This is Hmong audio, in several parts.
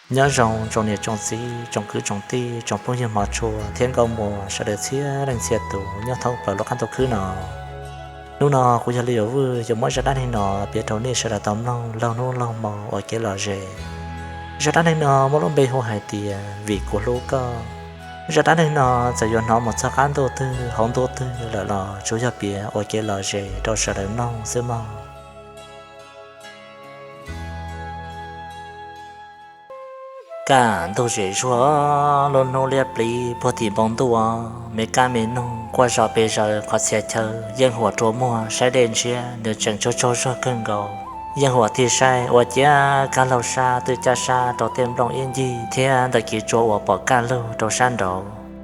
Nyob zoo tsoom niam tsoom txiv, tsoom kwv tsoom tij, tsoom phooj ywg hmov tshua thiab nkauj muam sawv daws txhia leej txhia tus nyob thoob plaws lub qab ntuj khwb no. Hnub no kuv yog Li Yauv Vwj yuav muab zaj dab neeg no piav rau nej sawv daws tau mloog laug hnub laug hmo ua kev lom zem. Zaj dab neeg no muaj lub npe hu hais tias Vim Kuv Hlub Koj. Zaj dab neeg no txawm yuav hnov mus txog qab ntuj twg hauv ntuj twg lawm los tsuas yog piav ua kev lom zem rau sawv daws mloog xwb mog. Kaj ntug zem zuag, lub hnub liab pliv puag tim npoo ntuj, me kab me noog quaj zom pes zaws qhov txhia chaw. Yeej Huam rua muag saib Dej Ntshiab, nws tseem tsaug tsaug zog kawg nkaus. Yeej Huam thiaj saib ua ciav kaj laug sab twb cab sab rau tej nplooj ib ncig thiab ntawm kev tsua uas pom kaj lug rau sab nraud.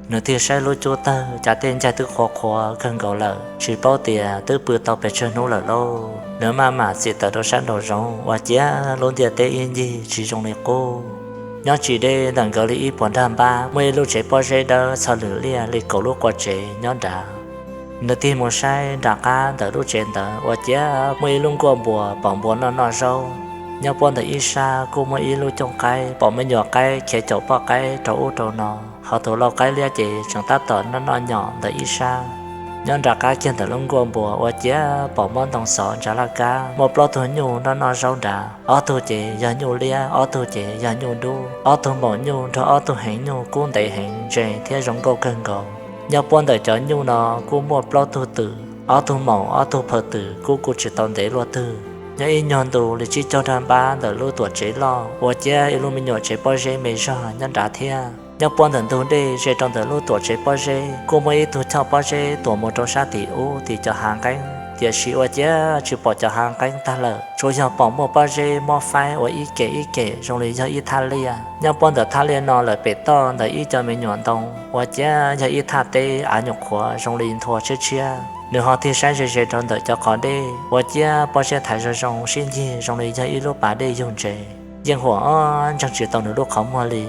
Nws thiaj saib lub cub tawg, cas tej ncaig twb qhuav qhuav kawg nkaus lawm, tsis paub tias twb pw tau pes tsawg hnub lawm lauj. Nws maj mam txim tawm rau sab nraum zoov ua ciav lub ntiaj teb ib ncig tsis zoo li qub. Nyob tsis deb ntawm nkawd li ib puas nrag npab muaj ib lub tsev pob zeb dawb txho lwm liaj li kaum lub qua tsev nyob nrad. Nws tig mus saib nram qab ntawm lub tsev ntawd ua ciav muaj ib lub nkuaj npua pom npua noj noj zaub. Nyob puab ntawm ib sab kuj muaj ib lub cooj qaib pom me nyuam qaib khiav caum poj qaib rau ub rau no. Ho tus lau qaib liab ces tseem tab tom noj noj nyom ntawm ib sab. Nyob nram qab kiag ntawm lub nkuaj npua ua ciav pom mob ntoo xov ntsa laj kab muaj plaub tug nyuj noj noj zaub nrad. Ob tug ces yog nyuj liab, ob tug ces yog nyuj dub. Ob tug maum nyuj nrog ob tug heev nyuj kub ntev heev ntse thiab zoo nkauj kawg nkaus. Nyob puab ntawm cov nyuj no kuj muaj plaub tug twm, ob tug maum ob tug phaw twm kub kuj tsis tau ntev luaj twg. Nyob ib nyuag ntu li tsib caug nrag npab ntawm lub tuam tsev loj ua ciav ib lub me nyuam tsev pob zeb me zog nyob nrad thiab. Nyob puab ntawm ntug dej ze rau ntawm lub tuam tsev pob zeb kuj muaj ib tug choj pob zeb tuam mus rau sab tim ub tim cov hav nqeeb, tiam sis ua ciav tsis pom cov hav nqeeb tag lawm, tsuas yog pom muaj pob zeb mob faib ua ib kem ib kem zoo li yog ib thaj liaj. Nyob puab ntawm thaj liaj no lawm pem toj ntawm ib co me nyuam ntoo ua ciav yog ib thaj teb av nyuam qhuav zoo li nthua tshiab tshiab. Nws ho tig saib ze ze rau ntawm cov qhov dej ua ciav pob zeb thaiv zoo zoo sib ncig zoo li yog ib lub pas dej yug ntses. Yeej Huam ob ntseeg tsis tau nws lub qhov muag li.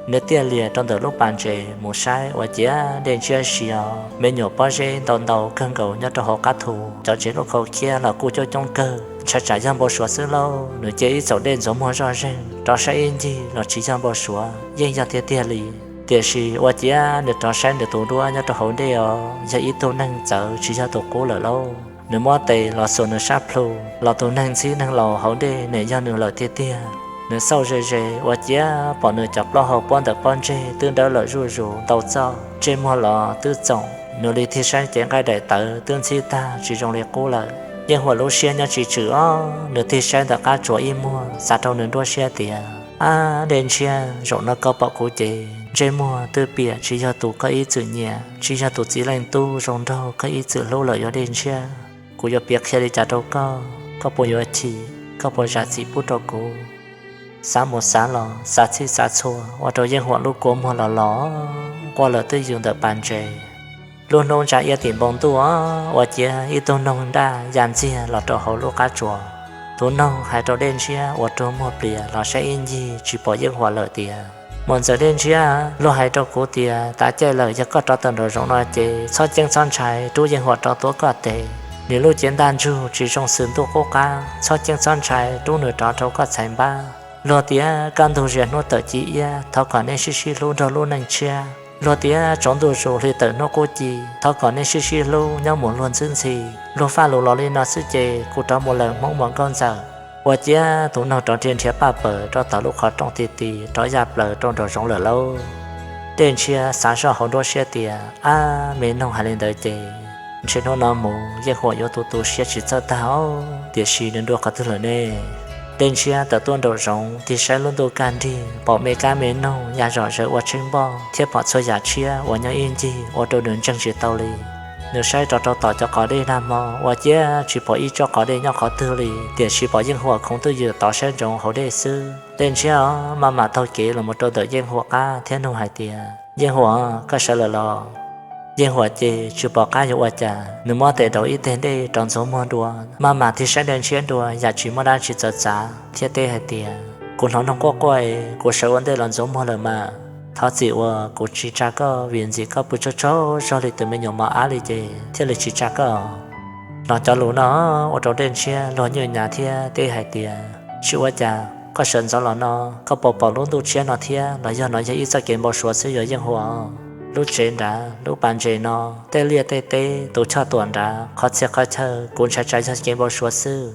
Nws thiaj lias rau ntawm lub pas ntses mus saib ua ciav Dej Ntshiab sios me nyuam pob zeb ntau ntau kawg nkaus nyob rau hauv qab thu. Cov ntses lub khau khiab los kuj coob coob kawg, ntshai tsam yog npau suav xwb lauj. Nws cia ib txaum dej ntxuav muag zoj zeeg rov saib ib ncig los tsis yog npau suav, yeej yog tiag tiag li. Tiam sis ua ciav nws rov saib nws tus duab nyob rau hauv dej os, yog ib tug neeg txawv tsis yog tus qub lawm lauj. Nws muab tes los xuas nws sab plhu los tus neeg ntxhib neeg laus hauv dej nim yog nws lawm tiag tiag. Nws xauj ze ze ua ciav pom nws cov plaub hau puab ntawm pob ntseg twb dawb lawm zuj zus ntau txoj, ntsej muag los twb txoom, nws li tig saib cev nqaij daim tawv twb ntxhib tag tsis zoo li qub lawm. Yeej Huam lub siab nyob tsis tswm os, nws tig saib ntawm qab tsuas ib muag xav rau nws nruab siab tias, Ab Dej Ntshiab, zaum no koj pom kuv ces ntsej muag twb piam tsis yog tus koj ib txwm nyiam, tsis yog tus txiv leej tub zoo nraug koj ib txwm hlub lawm yuav Dej Ntshiab. Kuv yuav piav qhia li cas rau koj, koj puas yuav chim, koj puas zam txim pub rau kuv? Xav mus xav los xav txhij xav txhua ua rau Yeej Huam lub kua muag los los quaj lawm twb yws ntawm pas ntses. Lub hnub ntsa iab tim npoo ntuj ua ciav ib tug noog daj ya ntxiag los rau hauv lub qab tsuas. Tus noog hais rau Dej Ntshiab uas rua muag plias los saib ib ncig tsis pom Yeej Huam lawm tias, Muam ntxawm Dej Ntshiab, luag hais rau kuv tias tav caij lawm yog koj rov tawm nraum zoov no ces txhob ceeb txhob ntshai rub Yeej Huam rov tuav koj tes. Nws lub cev ntaj ntsug tsis zoo xws ntuj qub qab, txhob ceeb txhob ntshai rub nws rov rau koj txhais npab. Luag tias kaj ntug zia hnub tawm ci iab, thov kom nej sib sib hlub nrog lub neej tshiab. Luag tias tsaus ntuj zus hli tawm hnub qub ci, thov kom nej sib sib hlub nyob mus luag ntxwb ntxhi. Luag faj lus los li no xwb ces kuv rov mus lawm Hmoob muam nkauj ntxawm. Ua ciav tus noog rov nrhiav nrhiav paj pawg rau tom lub qhov rooj ti ti rov ya plaws rau nraum zoov lawm lauj. Dej Ntshiab xav zoj hauv nruab siab tias, Ab, me noog hais li ntawd ces ntshe hnub no mus Yeej Huam yuav tu tu siab tsis txawj tag os. Tiam sis nws dua qhov twg lawm ne? Dej Ntshiab tawm tuaj nraum zoov tig saib lub ntuj kaj nrig, pom me kab me noog ya zom zaws ua tsheej npoj thiab pom txhua yam tshiab uas nyob ib ncig ua rau nws ntseeg tsis tau li. Nws saib rov rau tom cov qhov dej nag hmo ua ciav tsis pom ib tsob qhov dej nyob qhov twg li, tiam sis pom Yeej Huam khoov twj ywm tov sab ntsoov hauv dej xwb. Dej Ntshiab maj mam taug kev los mus rau ntawm Yeej Huam qab thiab nug hais tias, Yeej Huam, koj sawv lawm los? Yeej Huam ces tsis pom qab yuav ua cas, nws muab tes daus ib teg dej rov ntxuav muag dua, maj mam tig saib Dej Ntshiab dua yam tsis muaj dab tsi txawv txav thiab teb hais tias, Kuv hnov noog quaj quaj es kuv sawv ua ntej los ntxuav muag lawm mas. Thov txim uas kuv tsis tsa koj vim ntxim koj pw tsaug tsaug zog li tus me nyuam mos ab li ces thiaj li tsis tsa koj. Hnov cov lus no ua rau Dej Ntshiab luag nyuaj nyav thiab teb hais tias, Tsis ua cas, Koj sawv ntxov los no, koj puas pom lub ntuj tshiab no thiab los yog no yog ib txoj kev npau suav xwb yuav Yeej Huam? Lub tsev nrad lub pas ntses no, tej liaj tej teb, tus choj tuam nrad, qhov txhia qhov chaw, kuv ntshai tsam yog kev npau suav xwb.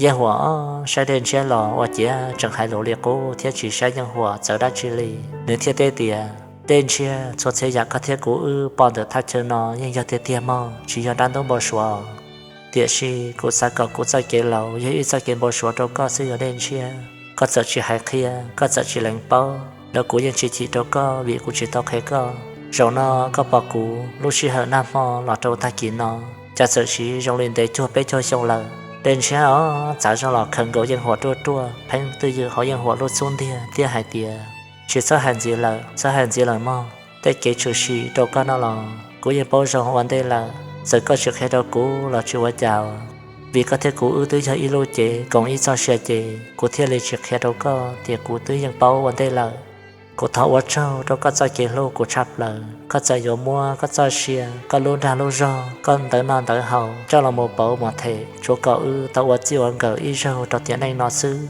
Yeej Huam saib Dej Ntshiab los ua ciav tseem hais lus li qub thiab tsis saib Yeej Huam txawv dab tsi li. Nws thiaj teb tias, Dej Ntshiab, txhua txhia yam koj thiab kuv wb pom ntawm thaj chaw no yeej yog tiag tiag mog, tsis yog dab ntub npau suav. Tiam sis kuv xav kom kuv txoj kev laus yog ib txoj kev npau suav rau koj xwb yuav Dej Ntshiab. Koj txawm tsis hais qhia, koj txawm tsis lees paub los kuv yeej tsis chim rau koj vim kuv tsis tau qhia koj. Zaum no koj pom kuv lub sij hawm nag hmo los rau tag kis no, cas txawm siv zoo li ntev cuag peb caug xyoo lawm. Dej Ntshiab os txav zog los khawm nkaus Yeej Huam ruaj ruaj, pheeb twj ywm hauv Yeej Huam lub xub ntiag thiab hais tias, Tsis txhob hais ntxiv lawm, txhob hais ntxiv lawm mog. Tej kev tshwm sim rau koj no los kuv yeej paub zoo ua ntej lawm, txawm koj tsis qhia rau kuv los tsis ua cas, vim koj thiab kuv wb twb yog ib lub cev koom ib txoj sia ces kuv thiaj li tsis qhia rau koj tias kuv twb yeej paub ua ntej lawm. Kuv thov ua tsaug rau koj txoj kev hlub kuv tshaj plaws, koj txawm yuav muab koj txoj sia, koj lub dag lub zog, koj ntawv noj ntawv haus coj los mus pauv mus them tsuav kom wb tau ua txij ua nkawm ib zaug rau tiam neej no xwb.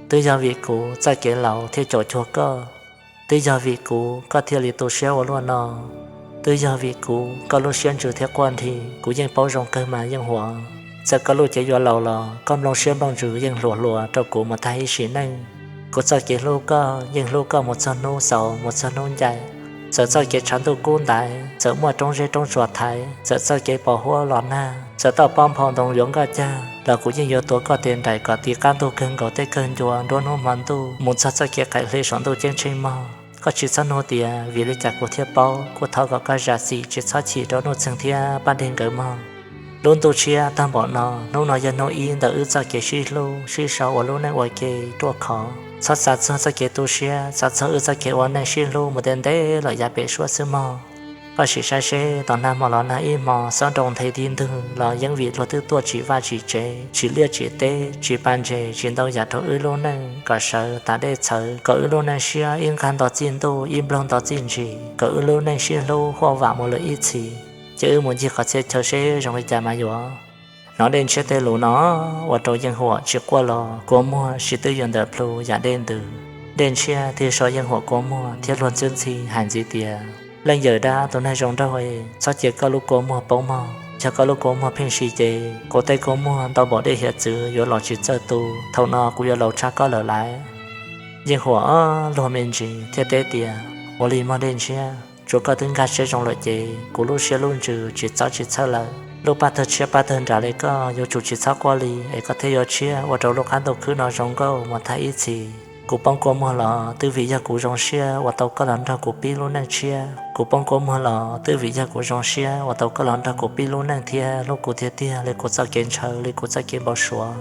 Twb yog vim kuv txoj kev laus thiaj caum cuag koj, twb yog vim kuv koj thiaj li tu siab ua luaj no, twb yog vim kuv koj lub siab ntsws thiab quaj nthi. Kuv yeej paub zoo kawg mas Yeej Huam, txawm koj lub cev yuav laus los koj nplooj siab nplooj ntsws yeej hluas hluas rau kuv mus tag ib sim neej. Kuv txoj kev hlub koj yeej hlub koj mus txog hnub xaus mus txog hnub ncaim. Txawm txoj kev tshav ntuj kub ntaiv, txawm muaj roob zeb roob tsuas thaiv, txawm txoj kev pos huab los nag, txawm toj pob nphau ntoo yuav nkoj cag los kuv yeej yuav tuav koj tes nraim kom ti qab ntug kawg nkaus tej kawg ncua nruab hnub hmo ntuj mus txog txoj kev qaim hle saum ntuj ceeb tsheej mog. Koj tsis txhob nug tias vim li cas kuv thiaj paub, kuv thov kom koj zam txim tsis txhob chim rau Nuj Txeeg thiab Paj Dej nkawd mog. Lub ntuj tshiab tag npaum no, hnub no yog hnub ib ntawm wb txoj kev sib hlub sib sau ua lub neej ua ke ruaj khov. Txhob xav txog txoj kev tu siab, xav txog wb txoj kev ua neej sib hlub mus ntev ntev lawm yav pem suab xwb mog. Koj sim saib seb tom nag hmo los nag ib hmo, xob nroo nthe tib ntug los yeej vim luag twb tuaj tsim vaj tsim tsev, tsim liaj tsim teb, tsim pas ntses, tsim ntau yam rau wb lub neej kom sawv tas dej txhawv, kom wb lub neej siab ib nqag nto txij ntuj ib nploog nto txij ntsis, kom wb lub neej sib hlub huaj vam mus lawm ib txhis. Ces wb mus ncig qhov txhia chaw seb zoo li cas mas yuav. Hnov Dej Ntshiab tej lus no ua rau Yeej Huam tsis quaj los kua muag sib twb yuav ntawm plhu yam dej ntws. Dej Ntshiab thiaj so Yeej Huam kua muag thiab luag ntxwb ntxhi hais ntxiv tias, Leej yawm dab tus neeg zoo nraug, txhob cia koj lub kua muag poob mog. Yog koj lub kua muag pheej si ces kuv tej kua muag ntau npaum dej hiav txwv yuav los tsis txawj tu. Thaum no kuv yuav laus tshaj koj lawm lauj. Yeej Huam luag me ntsis thiaj teb tias, Ua li mog Dej Ntshiab, tsuav koj twb nkag siab zoo lawm ces kuv lub siab lub ntsws tsis txob tsis txhawj lawm. Lub paj tawg tshiab paj tawg nras li koj yuav tsum tsis txhob quaj li es koj thiaj yuav tshiab ua rau lub qab ntuj khwb no zoo nkauj mus tag ib txhis. Kuv poob kua muag los twb vim yog kuv zoo siab uas tau koj los nrog kuv pib lub neej tshiab. Kuv poob kua muag los twb vim yog kuv zoo siab uas tau koj los nrog kuv pib lub neej thiab hlub kuv tiag tiag li kuv txoj kev ntshaw li kuv txoj kev npau suav.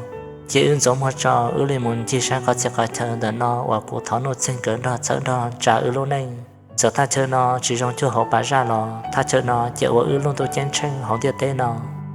Cia wb ntxuav muag tso, wb li mus ncig saib qhov txhia qhov chaw ntawm no uas kuv thov Nuj Txeeg nkawd nrog txhawb nrog tsa wb lub neej. Txawm thaj chaw no tsis zoo cuag hauv pas zaj los thaj chaw no ces ua wb lub ntuj ceeb tsheej hauv ntiaj teb no.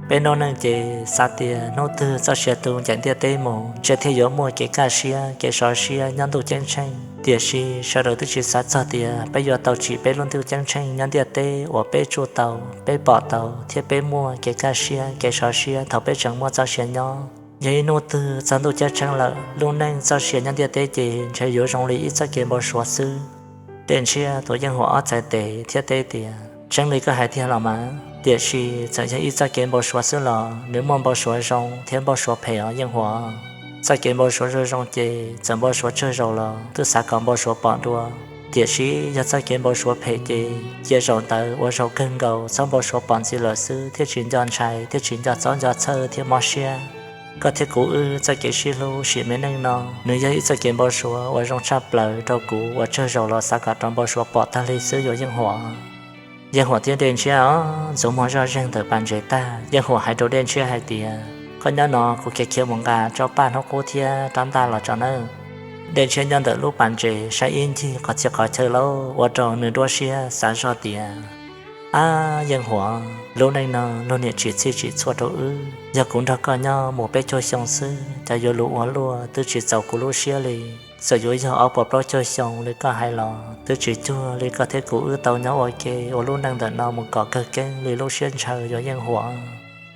Peb noob neej ces xav tias hnub twg txoj sia tu ncaim ntiaj teb mus ntshe thiaj yuav muaj kev kaj siab kev sov siab nyob ntuj ceeb tsheej. Tiam sis sawv daws twb tsis xav txog tias peb yuav tau tsim peb lub ntuj ceeb tsheej nyob ntiaj teb uas peb tsuj tau, peb pom tau thiab peb muaj kev kaj siab kev sov siab thaum peb tseem muaj txoj sia nyob. Yog ib hnub twg txog ntuj ceeb tsheej lawm, lub neej txoj sia nyob ntiaj teb ces ntshe yuav zoo li ib txoj kev npau suav xwb. Dej Ntshiab tuav Yeej Huam ob txhais tes thiab teb tias, Tseeb li koj hais tiag los mas, tiam sis txawm yog ib txoj kev npau suav xwb los nws muaj npau suav zoo thiab npau suav phem os Yeej Huam. Txoj kev npau suav zoo zoo ces txawm npau suav tsawg zaus los twb xav kom npau suav pom dua. Tiam sis yog txoj kev npau suav phem ces cia zaum ntawd ua zaum kawg nkaus txhob npau suav pom ntxiv lawm xwb thiaj tsis nco ntshai thiab tsis nco txob nco txhawj thiab mob siab. Koj thiab kuv wb txoj kev sib hlub sim me neej no, nws yog ib txoj kev npau suav uas zoo tshaj plaws rau kuv uas tsawg zaus los xav kom rov npau suav pom tag li xwb yuav Yeej Huam. Yeej Huam thiab Dej Ntshiab ntxuav muag zoj zeeg ntawm pas ntses tag, Yeej Huam hais rau Dej Ntshiab hais tias, Koj nyob no kuv khiav khiav mus nqa rau paj hnub qub thiab rab ntaj los tso nawb. Dej Ntshiab nyob ntawm lub pas ntses saib ib ncig qhov txhia qhov chaw lauj, ua rau nws nruab siab xav zoj tias, Ab Yeej Huam, lub neej no luag niam tsim txhij tsim txhua rau wb. Yog kuv nrog koj nyob mus peb caug xyoo xwb cas yuav luv ua luaj twb tsis txaus kuv lub siab li. Txawm yuav yog ob puas plaub caug xyoo li koj hais los twb tsis cuag li koj thiab kuv wb tau nyob ua ke ua lub neej ntawm no mus kom kawg keeb li lub siab ntshaw yuav Yeej Huam.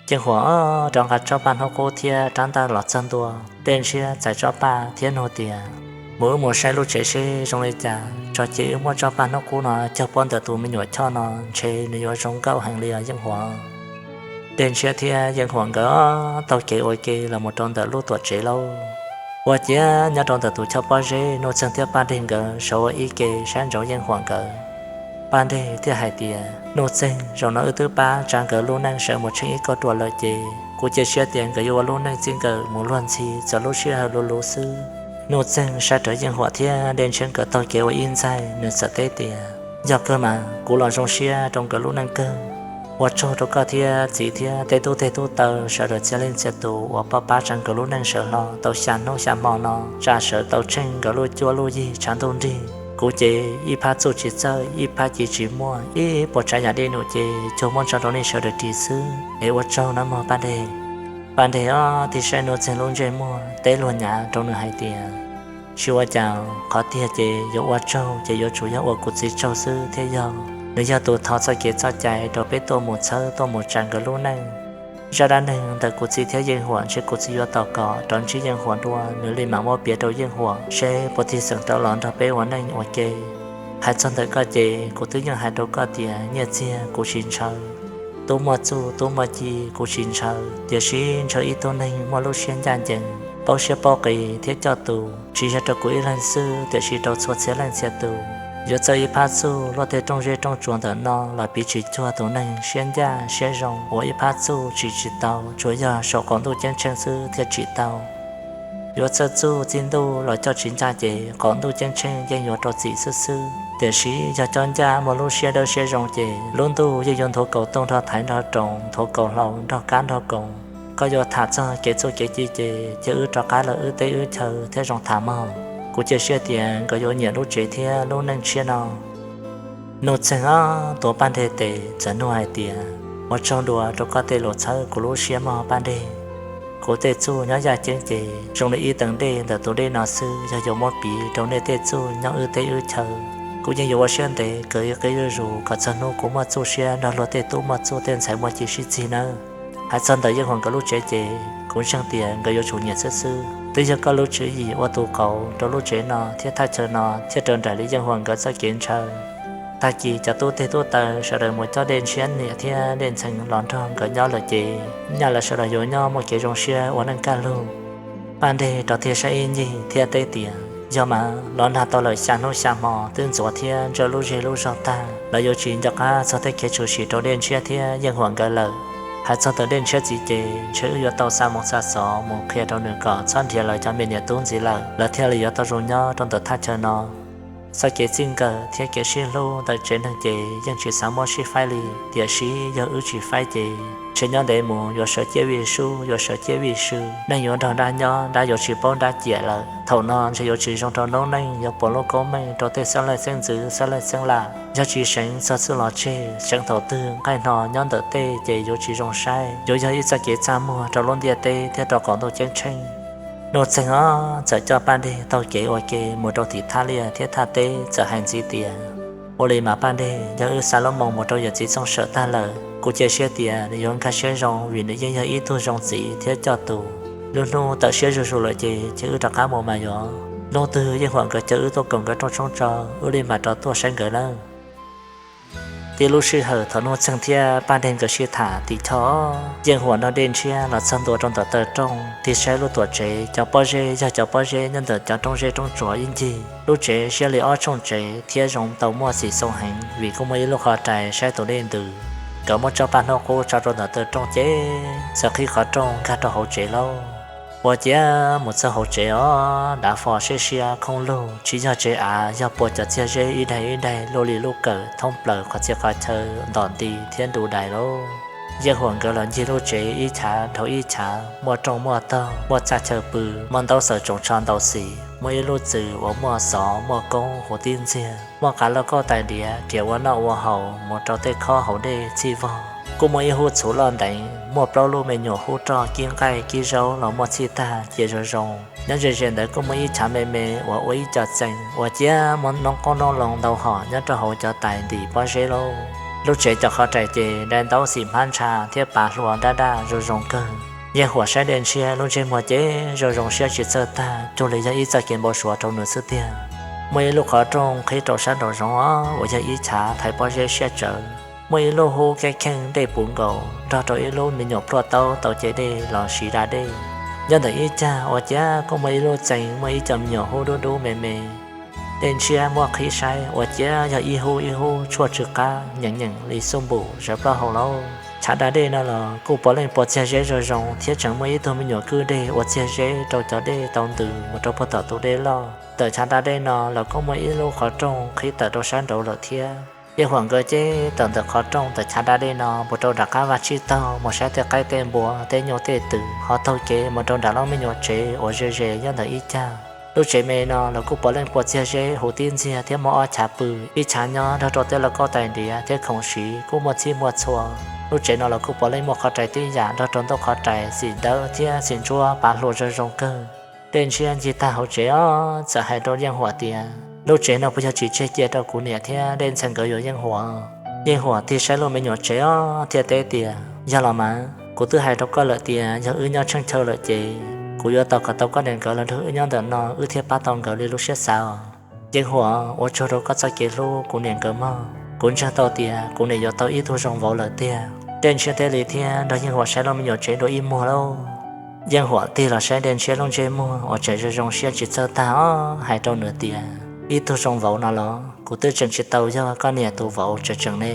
Yeej Huam rov nqa tsob paj hnub qub thiab rab ntaj los txog ntua, Dej Ntshiab txais tsob paj thiab nug tias, Mus wb mus saib lub tsev seb zoo li cas, tso ces wb muab tsob paj hnub qub no cog puab ntawm tus me nyuam Choj no, ntshe nws yuav zoo nkauj heev li os Yeej Huam. Dej Ntshiab thiab Yeej Huam nkawd taug kev ua ke los mus rau ntawm lub tuam tsev lauj. Ua ciav nyob rau ntawm tus choj pob zeb, Nuj Txeeg thiab Paj Dej nkawd sawv ua ib ke saib ntsoov Yeej Huam nkawd. Paj Dej thiaj hais tias, Nuj Txeeg, zaum no wb twb pab tsa nkawd lub neej sawv mus tsheej ib kauj ruam lawm ces kuv cia siab tias nkawd yuav ua lub neej txij nkawm mus luag ntxhi txog lub sij hawm luv luv xwb. Nuj Txeeg saib rawv Yeej Huam thiab Dej Ntshiab nkawd taug kev ua ib ntxaig, nws txawm teb tias, Yog kawg mas, kuv los zoo siab rau nkawd lub neej kawg. Ua tsaug rau koj thiab txiv thiab tej tub teg tub taw sawv daws txhia leej txhia tus uas pab pab tsa nkawd lub neej sawv hlo tau xya hnub xya hmo no, tsa sawv tau tsheej nkawd lub cuab lub yig tshav ntuj nrig. Kuv ces ib phab txuj tsis txawj, ib phab ci tsis muaj, ib puas tsav yam dej num ces cuag muab tso rau nej sawv daws ris xwb es ua tsaug nawb mog Paj Dej. Paj Dej ob tig saib Nuj Txeeg lub ntsej muag teb luag nyav rau nws hais tias, Tsis ua cas, qhov tiag ces yuav ua tsaug ces yuav tsum yog ua kuv txiv tsaug xwb thiab yog. Nws yog tus tho txoj kev txoj cai rau peb tuaj mus txhawb tuaj mus tsa nkawd lub neej. Zaj dab neeg ntawm kuv txiv thiab Yeej Huam ntshe kuv txiv yuav tos kom rov ntsib Yeej Huam dua nws li mam muab piav rau Yeej Huam seb puas tig xeem rov los nrog peb ua neej ua ke. Hais txog ntawm koj ces kuv twb yeej hais rau koj tias nyiaj txiag kuv tsis ntshaw, tub muaj txuj tub muaj ci kuv tsis ntshaw, tiam sis ntshaw ib tug neeg muaj lub siab ncaj ncees, paub siab paub qis thiab coj tus, tsis yog rau kuv ib leeg xwb tiam sis rau txhua txhia leej txhia tus. Yuav txawj ib phab txuj luaj tej rooj zeb rooj tsuas ntawm no los piv tsis cuag tus neeg siab ncaj siab zoo uas ib phab txuj tsim tsis tau, tsuas yog saum qaum ntuj ceeb tsheej xwb thiaj tsim tau. Yuav txawj txuj txij ntuj los coj tsis ncaj ces qaum ntuj ceeb tsheej yeej yuav rau txim xwb xwb, tiam sis yog coj ncaj muaj lub siab dawb siab zoo ces lub ntuj yeej yuav nthuav kaus tooj nrog thaiv nrog roos, nthuav kaus hlau nrog kab nrog koos. Koj yuav tham txog kev txuj kev ci ces cia wb rov qab los wb teb wb chaw thiab zoo tham mog. Kuv cia siab tias nkawd yuav nyiam lub tsev thiab lub neej tshiab no. Nuj Txeeg ob tuav Paj Dej tes txawm nug hais tias, Ua tsaug dua rau koj tej lus txhawb kuv lub siab mog Paj Dej. Kuv tej txuj nyob yaj ceeb ces zoo li ib teev dej ntawm tus dej no xwb, yog yuav muab piv rau nej tej txuj nyob wb teb wb chaw, kuv yeej yuav ua siab ntev kawm ib qib zuj zus kom txog hnub kuv muaj txuj siab nrog luag tej tub muaj txuj tej ntxhais muaj ci sib txig nawb. Hais txog ntawm Yeej Huam nkawd lub tsev ces kuv ntseeg tias nkawd yuav tsum nyiam xwb xwb. Twb yog koj lub tswv yim ua tus qauv rau lub tsev no thiab thaj chaw no thiaj raws nraim li Yeej Huam nkawd txoj kev ntshaw. Tag kis cov tub teg tub taw sawv daws mus coj Dej Ntshiab niam thiab Dej Ntxhee los nrog nkawd nyob lawm ces nyaj lawv sawv daws yuav nyob muaj kev zoo siab ua neej kaj lug. Paj Dej rov tig saib ib ncig thiab teb tias, Yog mas, los nag tau lawm xya hnub xya hmo twb ntxuav thiab ntsawj lub zej lub zog tag, lawv yuav tsis nco qab txog tej kev tshwm sim rau Dej Ntshiab thiab Yeej Huam nkawd lawm. Hais txog ntawm Dej Ntshiab txiv ces ntshe wb yuav tau xa moo xa xov mus qhia rau nws kom txhob nrhiav lawv cov me niam tub ntxiv lawm, lawv thiaj li yuav tau zoo nyob rau ntawm thaj chaw no. Txoj kev txij nkawm thiab kev sib hlub ntawm tsev neeg ces yeej tsis xav muab sib faib li, tiam sis yog wb tsis faib ces ntshe nyob ntev mus yuav sawv ciaj vij sub, yuav sawv ciaj vij sw, neeg yuav nrog dab nyob, dab yuav tsis paub dab ciam lawm. Thaum no ntshe yuav tsis zoo rau noob neej, yuav puas lub koob meej rau tej xeeb leej xeeb ntxwv xeeb leej xeeb laj. Yog tsis seev txog txuj lov tseg, seev thaum twg nqaij hno nyob ntawm tej ces yuav tsis zoo saib, yuav yog ib txoj kev txaj muag rau lub ntiaj teb thiab rau qaum ntuj ceeb tsheej. Nuj Txeeg ob txawm coj Paj Dej taug kev ua ke mus rau tim thaj liaj thiab thaj teb, txawm hais ntxiv tias, Ua li mas Paj Dej, yog wb xa lub moo mus rau yawm txiv Txooj Sawm tag lawm, kuv cia siab tias nws yuav nkag siab zoo vim nws yeej yog ib tug zoo txiv thiab coj tus. Lub hnub tawm siab zuj zus lawm ces cia wb rov qab mus mas yog. Hnub twg Yeej Huam nkawd caw wb tuaj koom nkawd rooj tshoob tso, wb li mam rov tuaj saib nkawd nawb. Tib lub sij hawm thaum Nuj Txeeg thiab Paj Dej nkawd sib tham tim choj, Yeej Huam nrog Dej Ntshiab los txog ntua rau ntawm taw rooj, tig saib lub tuam tsev, cov pob zeb yog cov pob zeb nyob ntawm cov roob zeb roob tsuas ib ncig. Lub tsev siab li ob tshooj tsev thiab zoo tau muaj xim xoo heev vim kuj muaj ib lub qhov rai saib tus dej ntws. Nkawd muab tsob paj hnub qub tso rau ntawm taw rooj ces txawm qhib qhov rooj nkag rau hauv tsev lauj. Ua ciav mus txog hauv tsev os, dav fo siab siab khoob lug, tsis yog tsev av, yog puas cov txiag zeb ib daig ib daig luaj li lub kawm thoob plaws qhov txhia qhov chaw ntom nti thiab ntu dais lauj. Yeej Huam nkawd los ncig lub tsev ib chav dhau ib chav, muaj rooj muaj taug, muaj txaj chaw pw, muaj ntaub xaws tsoos tsho ntau xim, muaj ib lub txwm uas muaj xov muaj koob huv tib ntxiag, muaj qav lauj kaub tais diav riam ua noj ua haus mus rau tej khob hauv dej txhij vog. Kuj muaj ib hub txhuv loj nteev, muaj plaub lub me nyuam hub roj kib nqaij kib zaub los muaj txhij tag cia zoo zoo. Nyob ze ze ntawd kuj muaj ib chav me me uas ua ib co txee, ua ciav muaj noob qoob noob loo ntau hom nyob rau hauv cov tais ntim pob zeb lauj. Lub tsev cov qhov rais ces dai ntaub xim hmab ntsha thiab pav hlua daj daj zoo zoo kawg. Yeej Huam saib Dej Ntshiab lub ntsej muag ces zoo zoo siab tsis txawj tag, cuag li yog ib txoj kev npau suav rau nws xwb tiag. Muaj ib lub qhov rooj qhib rau sab nraum zoov uas yog ib chav thaiv pob zeb siab tsawv. Muaj ib lub hub keeb kheej dej puv nkaus nrog rau ib lub me nyuam pluaj taub tau ce dej los siv da dej. Nyob ntawm ib cag ua ciav kuj muaj ib lub txee muaj ib co me nyuam hub dub dub me me. Dej Ntshiab muab qhib saib ua ciav yog ib hub ib hub tshuaj tsw qab nyeem nyeem li xuj npum zawv plaub hau lauj. Chav da dej no los kuj puav leej puas txiag zeb zoo zoo thiab tseem muaj ib tug me nyuam kwj dej ua txiag zeb rau cov dej tau ntws mus rau puag tom tus dej loj. Ntawm chav da dej no los kuj muaj ib lub qhov rooj qhib tawm rau sab nraud lawm thiab. Yeej Huam nkawd ces tawm ntawm qhov rooj ntawm chav da dej no mus rau nram qab vaj tsib taug mus saib tej qaib tej npua tej nyuj tej twm ho taug kev mus rau nram lub me nyuam tsev uas ze ze nyob ntawm ib cag. Lub tsev me no los kuj puav leej puas txiag zeb huv tib ntxiag thiab muaj ob chav pw, ib chav nyob nrog rau tej lauj kaub tais ntiav thiab khoom siv kuj muaj txhij muaj txhua. Lub tsev no los kuj puav leej muaj qhov rais tib yam nrog rau ntuj qhov rais xim dawb thiab xim ntsuab pav hlua zoo zoo kawg. Dej Ntshiab ncig tag hauv tsev os txawm hais rau Yeej Huam tias, lub tsev no puas yog tsis tseg cia rau kuv niam thiab Dej Ntxhee nkawd yuav Yeej Huam? Yeej Huam tig saib lub me nyuam tsev os thiaj teb tias, yog los mas, kuv twb hais rau koj lawm tias yog wb nyob tsheej chaw lawm ces kuv yuav tos kom tau koj niam nkawd los nrog wb nyob ntawm no wb thiaj pab tau nkawd li lub siab xav os. Yeej Huam, ua tsaug rau koj txoj kev hlub kuv niam nkawd mog. Kuv ntseeg tau tias kuv niam yuav tau ib tug zoo vauv lawm tiag. Dej Ntshiab teb li thiab nrog Yeej Huam saib lub me nyuam tsev dua ib muag lauj. Yeej Huam tig los saib Dej Ntshiab lub ntsej muag uas tseem zoo zoo siab tsis txawj tag os hais rau nws tias, ib tug zoo vauv no los kuv twb tseem tsis tau yog koj niam tus vauv tseem tseem ne.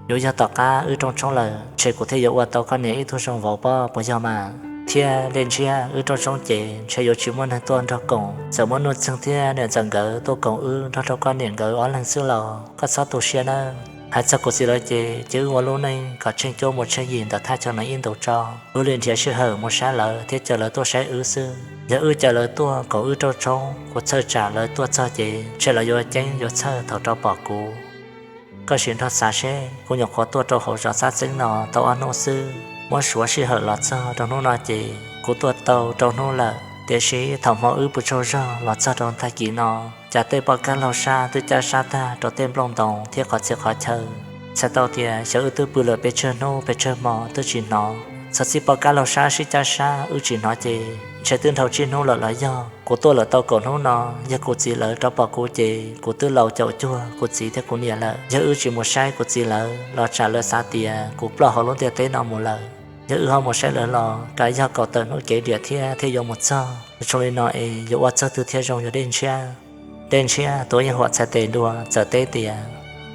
Yuav yog tom qab wb rooj tshoob lawm ntshe kuv thiaj yuav ua tau koj niam ib tug zoo vauv pob puas yog mas? Thiab Dej Ntshiab, wb rooj tshoob ces ntshe yuav tsis muaj neeg tuaj nrog koom, txawm muaj Nuj Txeeg thiab niam ntxawm nkawd tuaj koom wb nrog rau koj niam nkawd ob leeg xwb los koj txhob tu siab nawb. Hais txog kuv txiv lawv ces cia wb ua lub neej kom tsheej cuab mus tsheej yig ntawm thaj chaw no ib ntus tso. Wb li nrhiav sij hawm mus saib lawv thiab caw lawv tuaj saib wb xwb. Yog wb caw lawv tuaj koom wb rooj tshoob kuv txhawj tsam lawv tuaj txog ces ntshe lawv yuav ceeb yuav txhawj thaum rov pom kuv. Koj sim nrog xav seb, kuv nyuam qhuav tuaj rau hauv zos Xab Txeeb no tau ob hnub xwb, muab suav sij hawm los txog rau hnub no ces kuv tuaj tau rau hnub lawm. Tiam sis thaum hmo wb pw tsaug zog los txog rau tag kis no, cas tej poj kab laug sab twb cab sab tag rau tej nplooj ntoo thiab qhov txhia qhov chaw. Txhais tau tias xyov wb twb pw lawm pes tsawg hnub pes tsawg hmo twb tsis hnov. Txog txij poj kab laug sab sib cab sab wb tsis hnov ces ntshe twb dhau tsib hnub lawm los yog. Kuv tuaj lawm tau kaum hnub no, yog kuv txiv lawv rov pom kuv ces kuv twb laus caum cuag kuv txiv thiab kuv niam lawm. Yog wb tsis mus saib kuv txiv lawv los tsam lawv xav tias kuv ploj hauv lub ntiaj teb no mus lawm. Yog wb ho mus saib lawv los kam yog kaum tawm hnub kev diam thiab thiaj yuav mus txog. Zoo li no es yuav ua txog twg thiaj zoo yog Dej Ntshiab? Dej Ntshiab tuav Yeej Huam txhais tes dua txawm teb tias,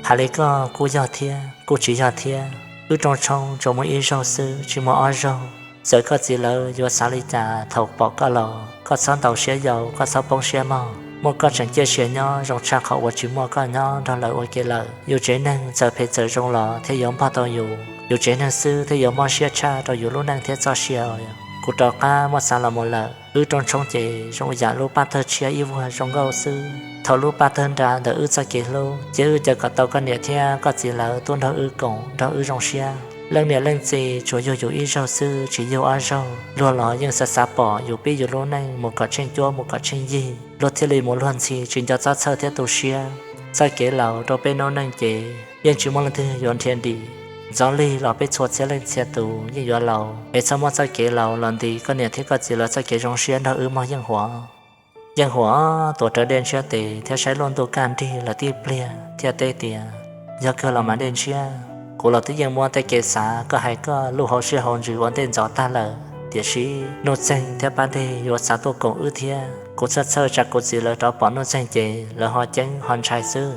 hais li koj kuj yog thiab kuj tsis yog thiab. Wb rooj tshoob tsuas muaj ib zaug xwb tsis muaj ob zaug. Txawm koj txiv lawv yuav xav li cas thaum pom koj los koj txhob ntaus siab yau koj txhob poob siab mog. Muaj koj tseem ciaj sia nyob zoo tshaj qhov uas tsis muaj koj nyob nrog lawv ua ke lawm. Yus tsev neeg txawm phem txawm zoo los thiaj yuav npog tau yus. Yus tsev neeg xwb thiaj yuav mob siab tshaj rau yus lub neej thiab txoj sia. Kuv rov qab muab xav los mus lawm. Wb rooj tshoob ces zoo yam lub paj tawg tshiab ib vuag zoo nkauj xwb. Thaum lub paj tawg nra ntawm wb txoj kev hlub ces wb caw kom tau koj niam thiab koj txiv lawv tuaj nrog wb koom nrog wb zoo siab. Leej niam leej txiv tsuas yug yus ib zaug xwb tsis yug ob zaug. Luag los yeej xav xav pom yus pib yus lub neej mus kom tsheej cuab mus kom tsheej yig. Luag thiaj li mus luag ntxhi tsis nco txhob txhawj thiab tu siab. Txoj kev laus rau peb noob neej ces yeej tsis muaj leej twg yuav nrhiav dim. Ntxov lig los peb txhua txhia leej txhia tus yeej yuav laus, es txhob muab txoj kev laus los ntis koj niam thiab koj txiv lawv txoj kev zoo siab nrog wb mog Yeej Huam. Yeej Huam tuav rawv Dej Ntshiab tes thiab saib lub ntuj kaj nrig lawm tib pliag thiaj teb tias, yog kawg los mas Dej Ntshiab, kuv los twb yeej muab tej kev xav koj hais koj luj hauv siab hauv ntsws ua ntej ntxov tag lawm. Tiam sis Nuj Txeeg thiab Paj Dej yuav xav tuaj koom wb thiab. Kuv txhawj txhawj tsam kuv txiv lawv rov pom Nuj Txeeg ces lawv ho ceeb ho ntshai xwb.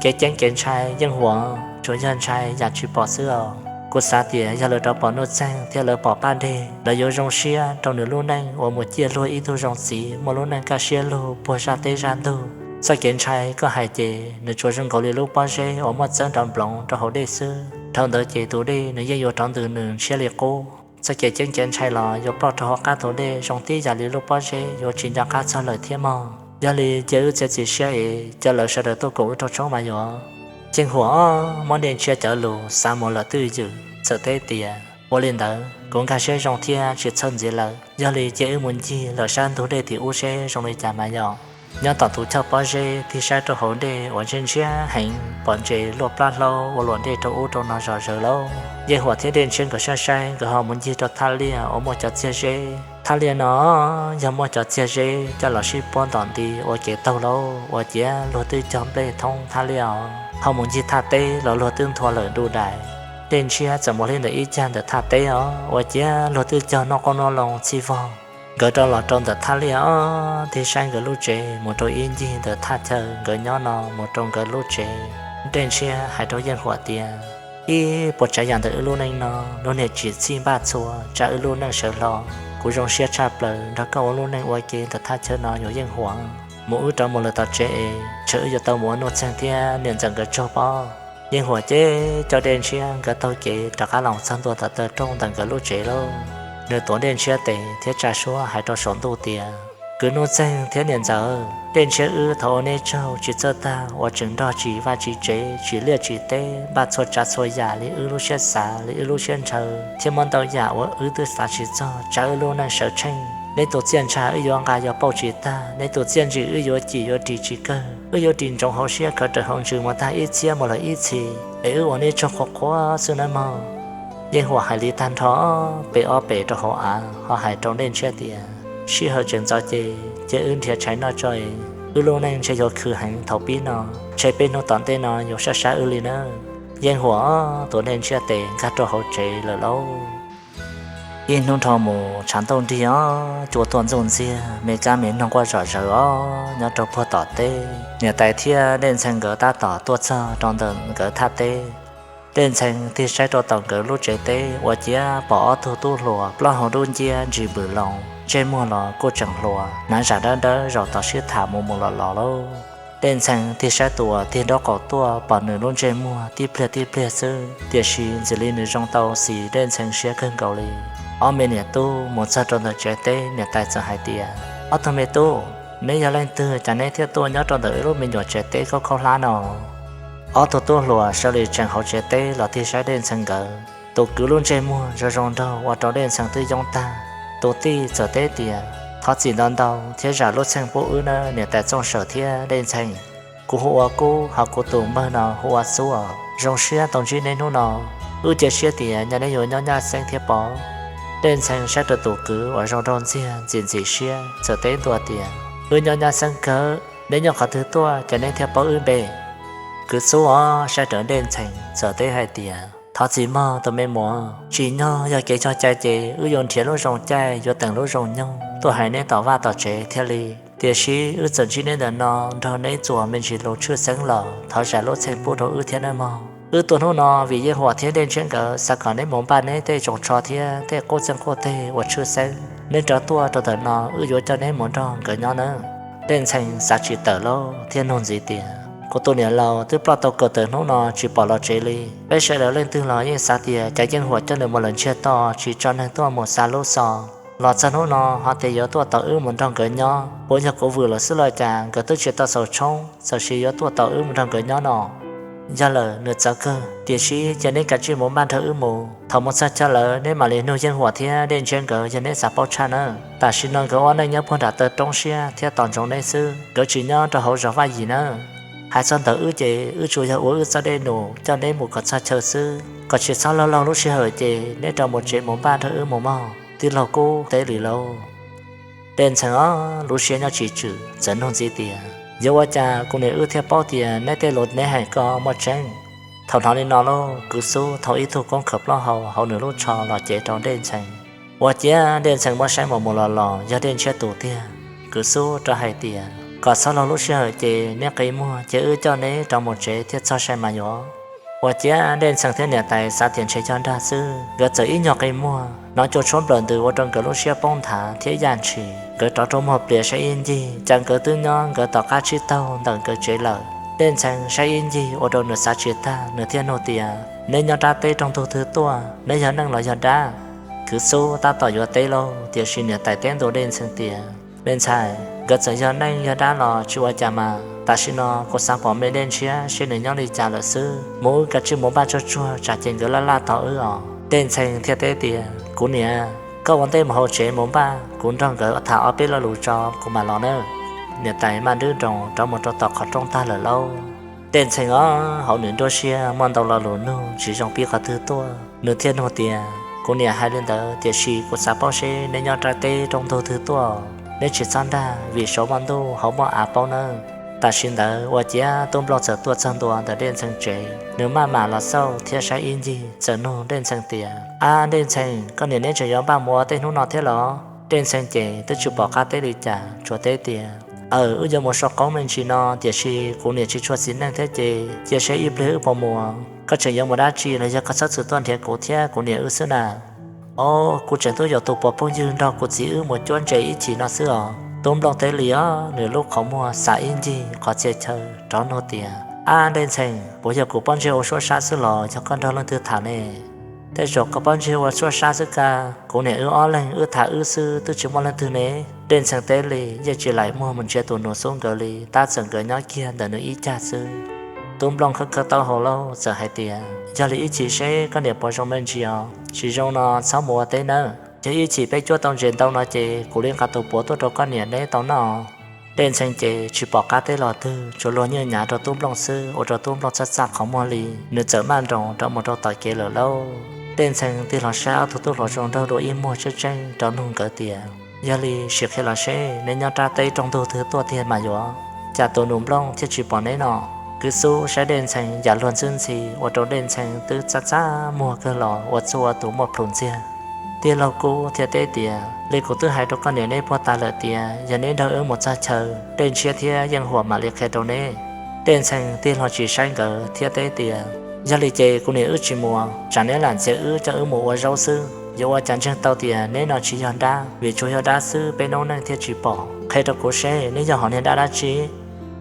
Kev ceeb kev ntshai Yeej Huam, tsuas yog ntshai yam tsis pom xwb os. Kuv xav tias yog lawv rov pom Nuj Txeeg thiab lawv pom Paj Dej, lawv yuav zoo siab rau nws lub neej uas mus ciaj luag ib tug zoo txiv muaj lub neej kaj siab lug puag zaj teb zaj ntug. Txoj kev ntshai koj hais ces nws tsuas zoo nkaus li lub pob zeb uas muaj txawb nrov nploov rau hauv dej xwb. Dhau ntawd ces tus dej nws yeej yuav rov ntws nws ntshiab li qub. Txoj kev ceeb kev ntshai los yuav ploj rau hauv qab tus dej zoo tib yam li lub pob zeb yuav tsis nco qab txog lawm thiab mog. Yog li cia wb txiav txim siab es cia lawv sawv daws tuaj koom wb rooj tshoob mas yog. Yeej Huam muab Dej Ntshiab cov lus xav mus lawm twj ywm txawm teb tias, ua li ntawd kuv nkag siab zoo thiab tsis txhawj ntxiv lawm. Yog li cia wb mus ncig lawm sab ntug dej tim ub seb zoo li cas mas yog. Nyob tom tus choj pob zeb tig saib rau hauv dej uas ntshiab ntshiab heev, pom ntses luaj plab hlaub ua luam dej rau ub rau no zom zaws lauj. Yeej Huam thiab Dej Ntshiab nkawd saib saib, nkawd ho mus ncig rau thaj liaj uas muaj cov txiag zeb. Thaj liaj no yog muaj cov txiag zeb coj los sib puab ntom nti ua kev taug lauj, ua ciav luag twb cog nplej thoob thaj liaj os. Ho mus ncig thaj teb los luag twb nthua lawm du dais. Dej Ntshiab txawm mus hla ntawm ib cag ntawm thaj teb os, ua ciav luag twb cog noj qoob noj loo txhij vog. Nkawd rov los rau ntawm thaj liaj os, tig saib nkawd lub tsev mus rau ib ncig ntawm thaj chaw nkawd nyob no mus rau nkawd lub tsev. Dej Ntshiab hais rau Yeej Huam tias, ib puas tsav yam ntawm wb lub neej no, lub niag tsim txhij npaj txhua tsa wb lub neej sawv hlo. Kuv zoo siab tshaj plaws nrog koj ua lub neej ua ke ntawm thaj chaw no yuav Yeej Huam. Mus wb rov mus lawm tom tsev es tsam wb yuav tau mus ua Nuj Txeeg thiab niam ntxawm nkawd tsaug pob. Yeej Huam ces coj Dej Ntshiab nkawd taug kev rov qab los txog ntua tom taw rooj ntawm nkawd lub tsev lauj. Nws tuav Dej Ntshiab tes thiab tsa suab hais rau saum ntuj tias, kwv Nuj Txeeg thiab niam ntxawm, Dej Ntshiab wb thov ua neb tsaug tsis txawj tag uas tseem nrog tsim vaj tsim tsev, tsim liaj tsim teb, npaj txhua tsav txhua yam li wb lub siab xav li wb lub siab ntshaw thiab muaj ntau yam uas wb twb xav tsis txog tsa wb lub neej sawv tsheej. Neb tus txiaj ntsha wb yuav nqa yuav pauj tsis tag, neb tus txiaj ntsig wb yuav cim yuav ris tsis kawg. Wb yuav ris ntsoov hauv siab khaws rawv hauv ntsws mus tag ib txhiab mus lawm ib txhis, es wb ua neb tsaug qhuav qhuav xwb nawb mog. Yeej Huam hais li tag nrho, pe ob pem rau hauv av ho hais rau Dej Ntshiab tias, sij hawm tseem ntxov ces cia wb nrhiav tshais noj tso es, wb lub neej ntshe yuav khwv heev thaum pib no, ntshe peb hnub tom ntej no yuav sab sab wb li nawb. Yeej Huam tuav Dej Ntshiab tes nkag rau hauv tsev lawm lauj. Ib hnub nrho mus tshav ntuj nrig os, cua tuaj ntxuj ntxiag, me kab me noog quaj zom zaws os nyob rau puag tom teb. Niam tais thiab Dej Ntxhee nkawd tab tom tuaj txog rau ntawm nkawd thaj teb. Dej Ntxhee tig saib rau tom nkawd lub tsev teb ua ciav pom ob tug tub hluas plaub hau dub nciab ntsis npws loo, ntsej muag los kuj tseem hluas, hnav zam dawb dawb zaum tom sib tham mus mus los los lauj. Dej Ntxhee tig saib tus uas tig nraub qaum tuaj pom nws lub ntsej muag tib pliag tib pliag xwb, tiam sis ntxim li nws zoo tau xis Dej Ntxhee siab kawg nkaus li. Ob me niam tub mus txog rau ntawm tsev teb, niam tais txawm hais tias, ob tug me tub, neb yog leej twg cas neb thiaj tuaj nyob rau ntawm wb lub me nyuam tsev teb khaub khaub hlab no? Ob tug tub hluas sawv li tseem hauv tsev teb los tig saib Dej Ntxhee nkawd. Tus kwv lub ntsej muag zoo zoo nraug ua rau Dej Ntxhee twb yoob tag. Tus tij txawm teb tias, thov txim ntau ntau thiab zam lub txheej pub wb nawb niam tais Txooj Sawm thiab Dej Ntxhee. Kuv hu ua Kub, ho kuv tus npawg no hu ua Xub os. Zoo siab tau ntsib neb hnub no, wb cia siab tias nyob neb yuav nyob nyab xeeb thiab pob. Dej Ntxhee saib rau tus kwv uas zoo nraug ntxiag ntxim ntxim siab txawm teb ntua tias, wb nyob nyab xeeb kawg, neb nyob qhov twg tuaj ces neb thiaj paub wb npe? Kwv Xub os saib rawv Dej Ntxhee txawm teb hais tias, thov txim mog tus me muam, tsim nyog yog kev cog cai ces wb yuav nrhiav lub zoo caij yuav teem lub zoo nyoog tuaj hais neb tom vaj tom tsev thiaj li. Tiam sis wb txawm ntsib neb ntawm no nrog neb txuas me ntsis lus tshwj xeeb los thov zam lub txheej pub rau wb thiab nawb mog. Wb tuaj hnub no vim Yeej Huam thiab Dej Ntshiab nkawd xav kom neb mus npaj neb tej tsoos tsho thiab tej qub txeeg qub teg uas tshwj xeeb. Neb rov tuaj rau ntawm no wb yuav coj neb mus nrog nkawd nyob nawb. Dej Ntxhee xav tsis tawm lauj thiab nug ntxiv tias, kuv tus niam laus twb ploj tau kaum tawm hnub no tsis pom los tsev li. Peb sawv daws leej twg los yeej xav tias cas Yeej Huam coj nws mus lawm ntsiag to tsis tso neeg tuaj mus xa lub xov. Los txog hnub no ho tias yuav tuaj tos wb mus nrog nkawd nyob, puas yog kuv vwm lawm xwb los cas nkawd twb tsis tau xaus tshoob txawm sis yuav tuaj tos wb mus nrog nkawd nyob no. Yog lawm nws txawv kawg, tiam sis cia neb kav tsij mus npaj nrog wb mus. Thaum mus txog chaw lawm neb mam li nug Yeej Huam thiab Dej Ntshiab nkawd yog neb xav paub tshaj nawb. Tam sim no nkawd ua neej nyob puag nram taw roob siab thiab tos ntsoov neb xwb, nkawd tsis nyob rau hauv zos Vaj Yim nawb. Hais txog ntawm wb ces wb tsuas yog ua wb txoj dej num coj neb mus kom txog chaw xwb, kom tsis txhob laug laug lub sij hawm ces neb rov mus tsev mus npaj nrog wb mus mog. Tij laug Kub teb li lauj. Dej Ntxhee os lub siab nyob tsis tswm txawm nug ntxiv tias, yuav ua cas kuv niam wb thiaj paub tias neb tej lus neb hais ko muaj tseeb? Thaum hnov li no lauj, Kwv Xub thau ib tug koob khawm plaub hau hauv nws lub tsho los cev rau Dej Ntxhee. Ua ciav Dej Ntxhee muab saib mus mus los los yog Dej Ntshiab tus tiag. Kwv Xub rov hais tias, kom txhob laug lub sij hawm ces neb qi muag ces wb coj neb rov mus tsev thiaj txog sai mas yuav. Ua ciav Dej Ntxhee thiab niam tais xav tias ntshe cog dag xwb, nkawd txawm ib nyuag qi muag, hnov cua tshuab nplawm ntws ua rau nkawd lub siab poob nthav thiab yaj ntshis. Nkawd rov rua muag plias saib ib ncig, cas nkawd twb nyob nkawd tom qab tsib taug ntawm nkawd tsev lawm. Dej Ntxhee saib ib ncig ua rau nws xav tsis tag, nws thiaj nug tias, neb nyob rab teb rooj ntug twg tuaj? Neb yog neej los yog dab? Kwv Xub tab tom yuav teb lauj, tiam sis niam tais teb ntua Dej Ntxhee tias, me ntxhais, nkawd txawm yog neej yog dab los tsis ua cas mas, tam sim no kuv xav pom me Dej Ntshiab seb nws nyob li cas lawm xwb. Mus wb kav tsij mus npaj tsuag tsuag tsam ces nkawd laj laj tos wb os. Dej Ntxhee thiaj teb tias, kuv niam, koj ua ntej mus hauv tsev mus npaj, kuv nrog nkawd tham ob peb lo lus tso kuv mam los nawb. niam tais maj nrub nroos rov mus rau tom qhov rooj tag lawm lauj. Dej Ntxhee os, hauv nws nruab siab muaj ntau lo lus nug tsis zoo pib qhov twg tuaj, nws thiaj nug tias, Kuv niam hais li ntawd, tiam sis kuv xav paub seb neb nyob rab teb roob ntug twg tuaj, neb tsis txhob nrag vim saum muaj ntuj hauv muaj av paub nawb. Tam sim ntawd ua ciav tub Nplooj txawm tuaj txog ntua ntawm Dej Ntxhee tsev, nws maj mam los xauj thiab saib ib ncig txawm nug Dej Ntxhee tias, Ab Dej Ntxhee, koj niam neb tseem yuav npaj mus ua teb hnub no thiab los? Dej Ntxhee ces twb tsis pom qab teb li cas, tsuas teb tias, Aws, wb yuav mus sau qoob me ntsis no, tiam sis kuv niam tsis tshua txiv neej thiab ces cia seb ib pliag wb puas mus. Koj tseem yuav mus dab tsi los yog koj txhob txwm tuaj nrhiav kuv thiab kuv niam wb xwb na? Os, kuv tseem tuaj yuav tus puav phooj ywg nrog kuv txiv wb mus cuab ntses ib chim no xwb os. Tub Nplooj teb li os, nws lub qhov muag xav ib ncig qhov txhia chaw rov nug tias, Ab Dej Ntxhee, puas yog kuv pob ntseg ua suab sab xwb los yog koj nrog leej twg tham ne? Tej zaum koj pob ntseg ua suab sab xwb kag, kuv niam wb ob leeg wb tham wb xwb twb tsis muaj leej twg ne. Dej Ntxhee teb li yeej tsis laim muag mus nrhiav tus nus xub nkawd li, tab txawm nkawd nyob kiag ntawm nws ib cag xwb. Tub Nplooj khawb khawb taub hau lauj txawm hais tias, Yog li ib chim seb koj niam puas zoo me ntsis os, tsis zoo no txhob mus ua teb nawb. Yog ib chim peb cuab tau ntses ntau no ces kuv li nqa tus puav tuaj rau koj niam neb tau noj. Dej Ntxhee ces tsis pom qab teb los twg, tsuas luag nyiaj nyav rau Tub Nplooj xwb, ua rau Tub Nplooj txaj txaj qhov muag li, nws txawm maj nroos rov mus rau tom kev lawm lauj. Dej Ntxhee tig los saib ob tug tub hluas zoo nraug dua ib muag tseeb tseeb rov nug nkawd tias, Yog li sim qhia los seb neb nyob rab teb roob ntug twg tuaj tiag mas yuav cas tus nus Nplooj thiaj tsis pom neb no? Kwv Xub saib Dej Ntxhee yam luag ntxwb ntxhi ua rau Dej Ntxhee twb txaj txaj muag kawg los ua txuj ua tus muaj plhus ntxiag. Tij laug Kub thiaj teb tias, Li kuv twb hais rau koj niam neb puag ta lawm tias yog neb nrog wb mus txog chaw, Dej Ntshiab thiab Yeej Huam mam li qhia rau neb. Dej Ntxhee tig los tsis saib nkawd thiab teb tias, Yog li ces kuv niam wb tsis mus, tsam neb lam ntxias wb coj wb mus ua zaub xwb. Yuav ua cas ntseeg tau tias neb no tsis yog dab, vim tsuas yog dab xwb peb noob neej thiaj tsis pom. Qhia rau kuv seb neb yog hom niag dab dab tsi?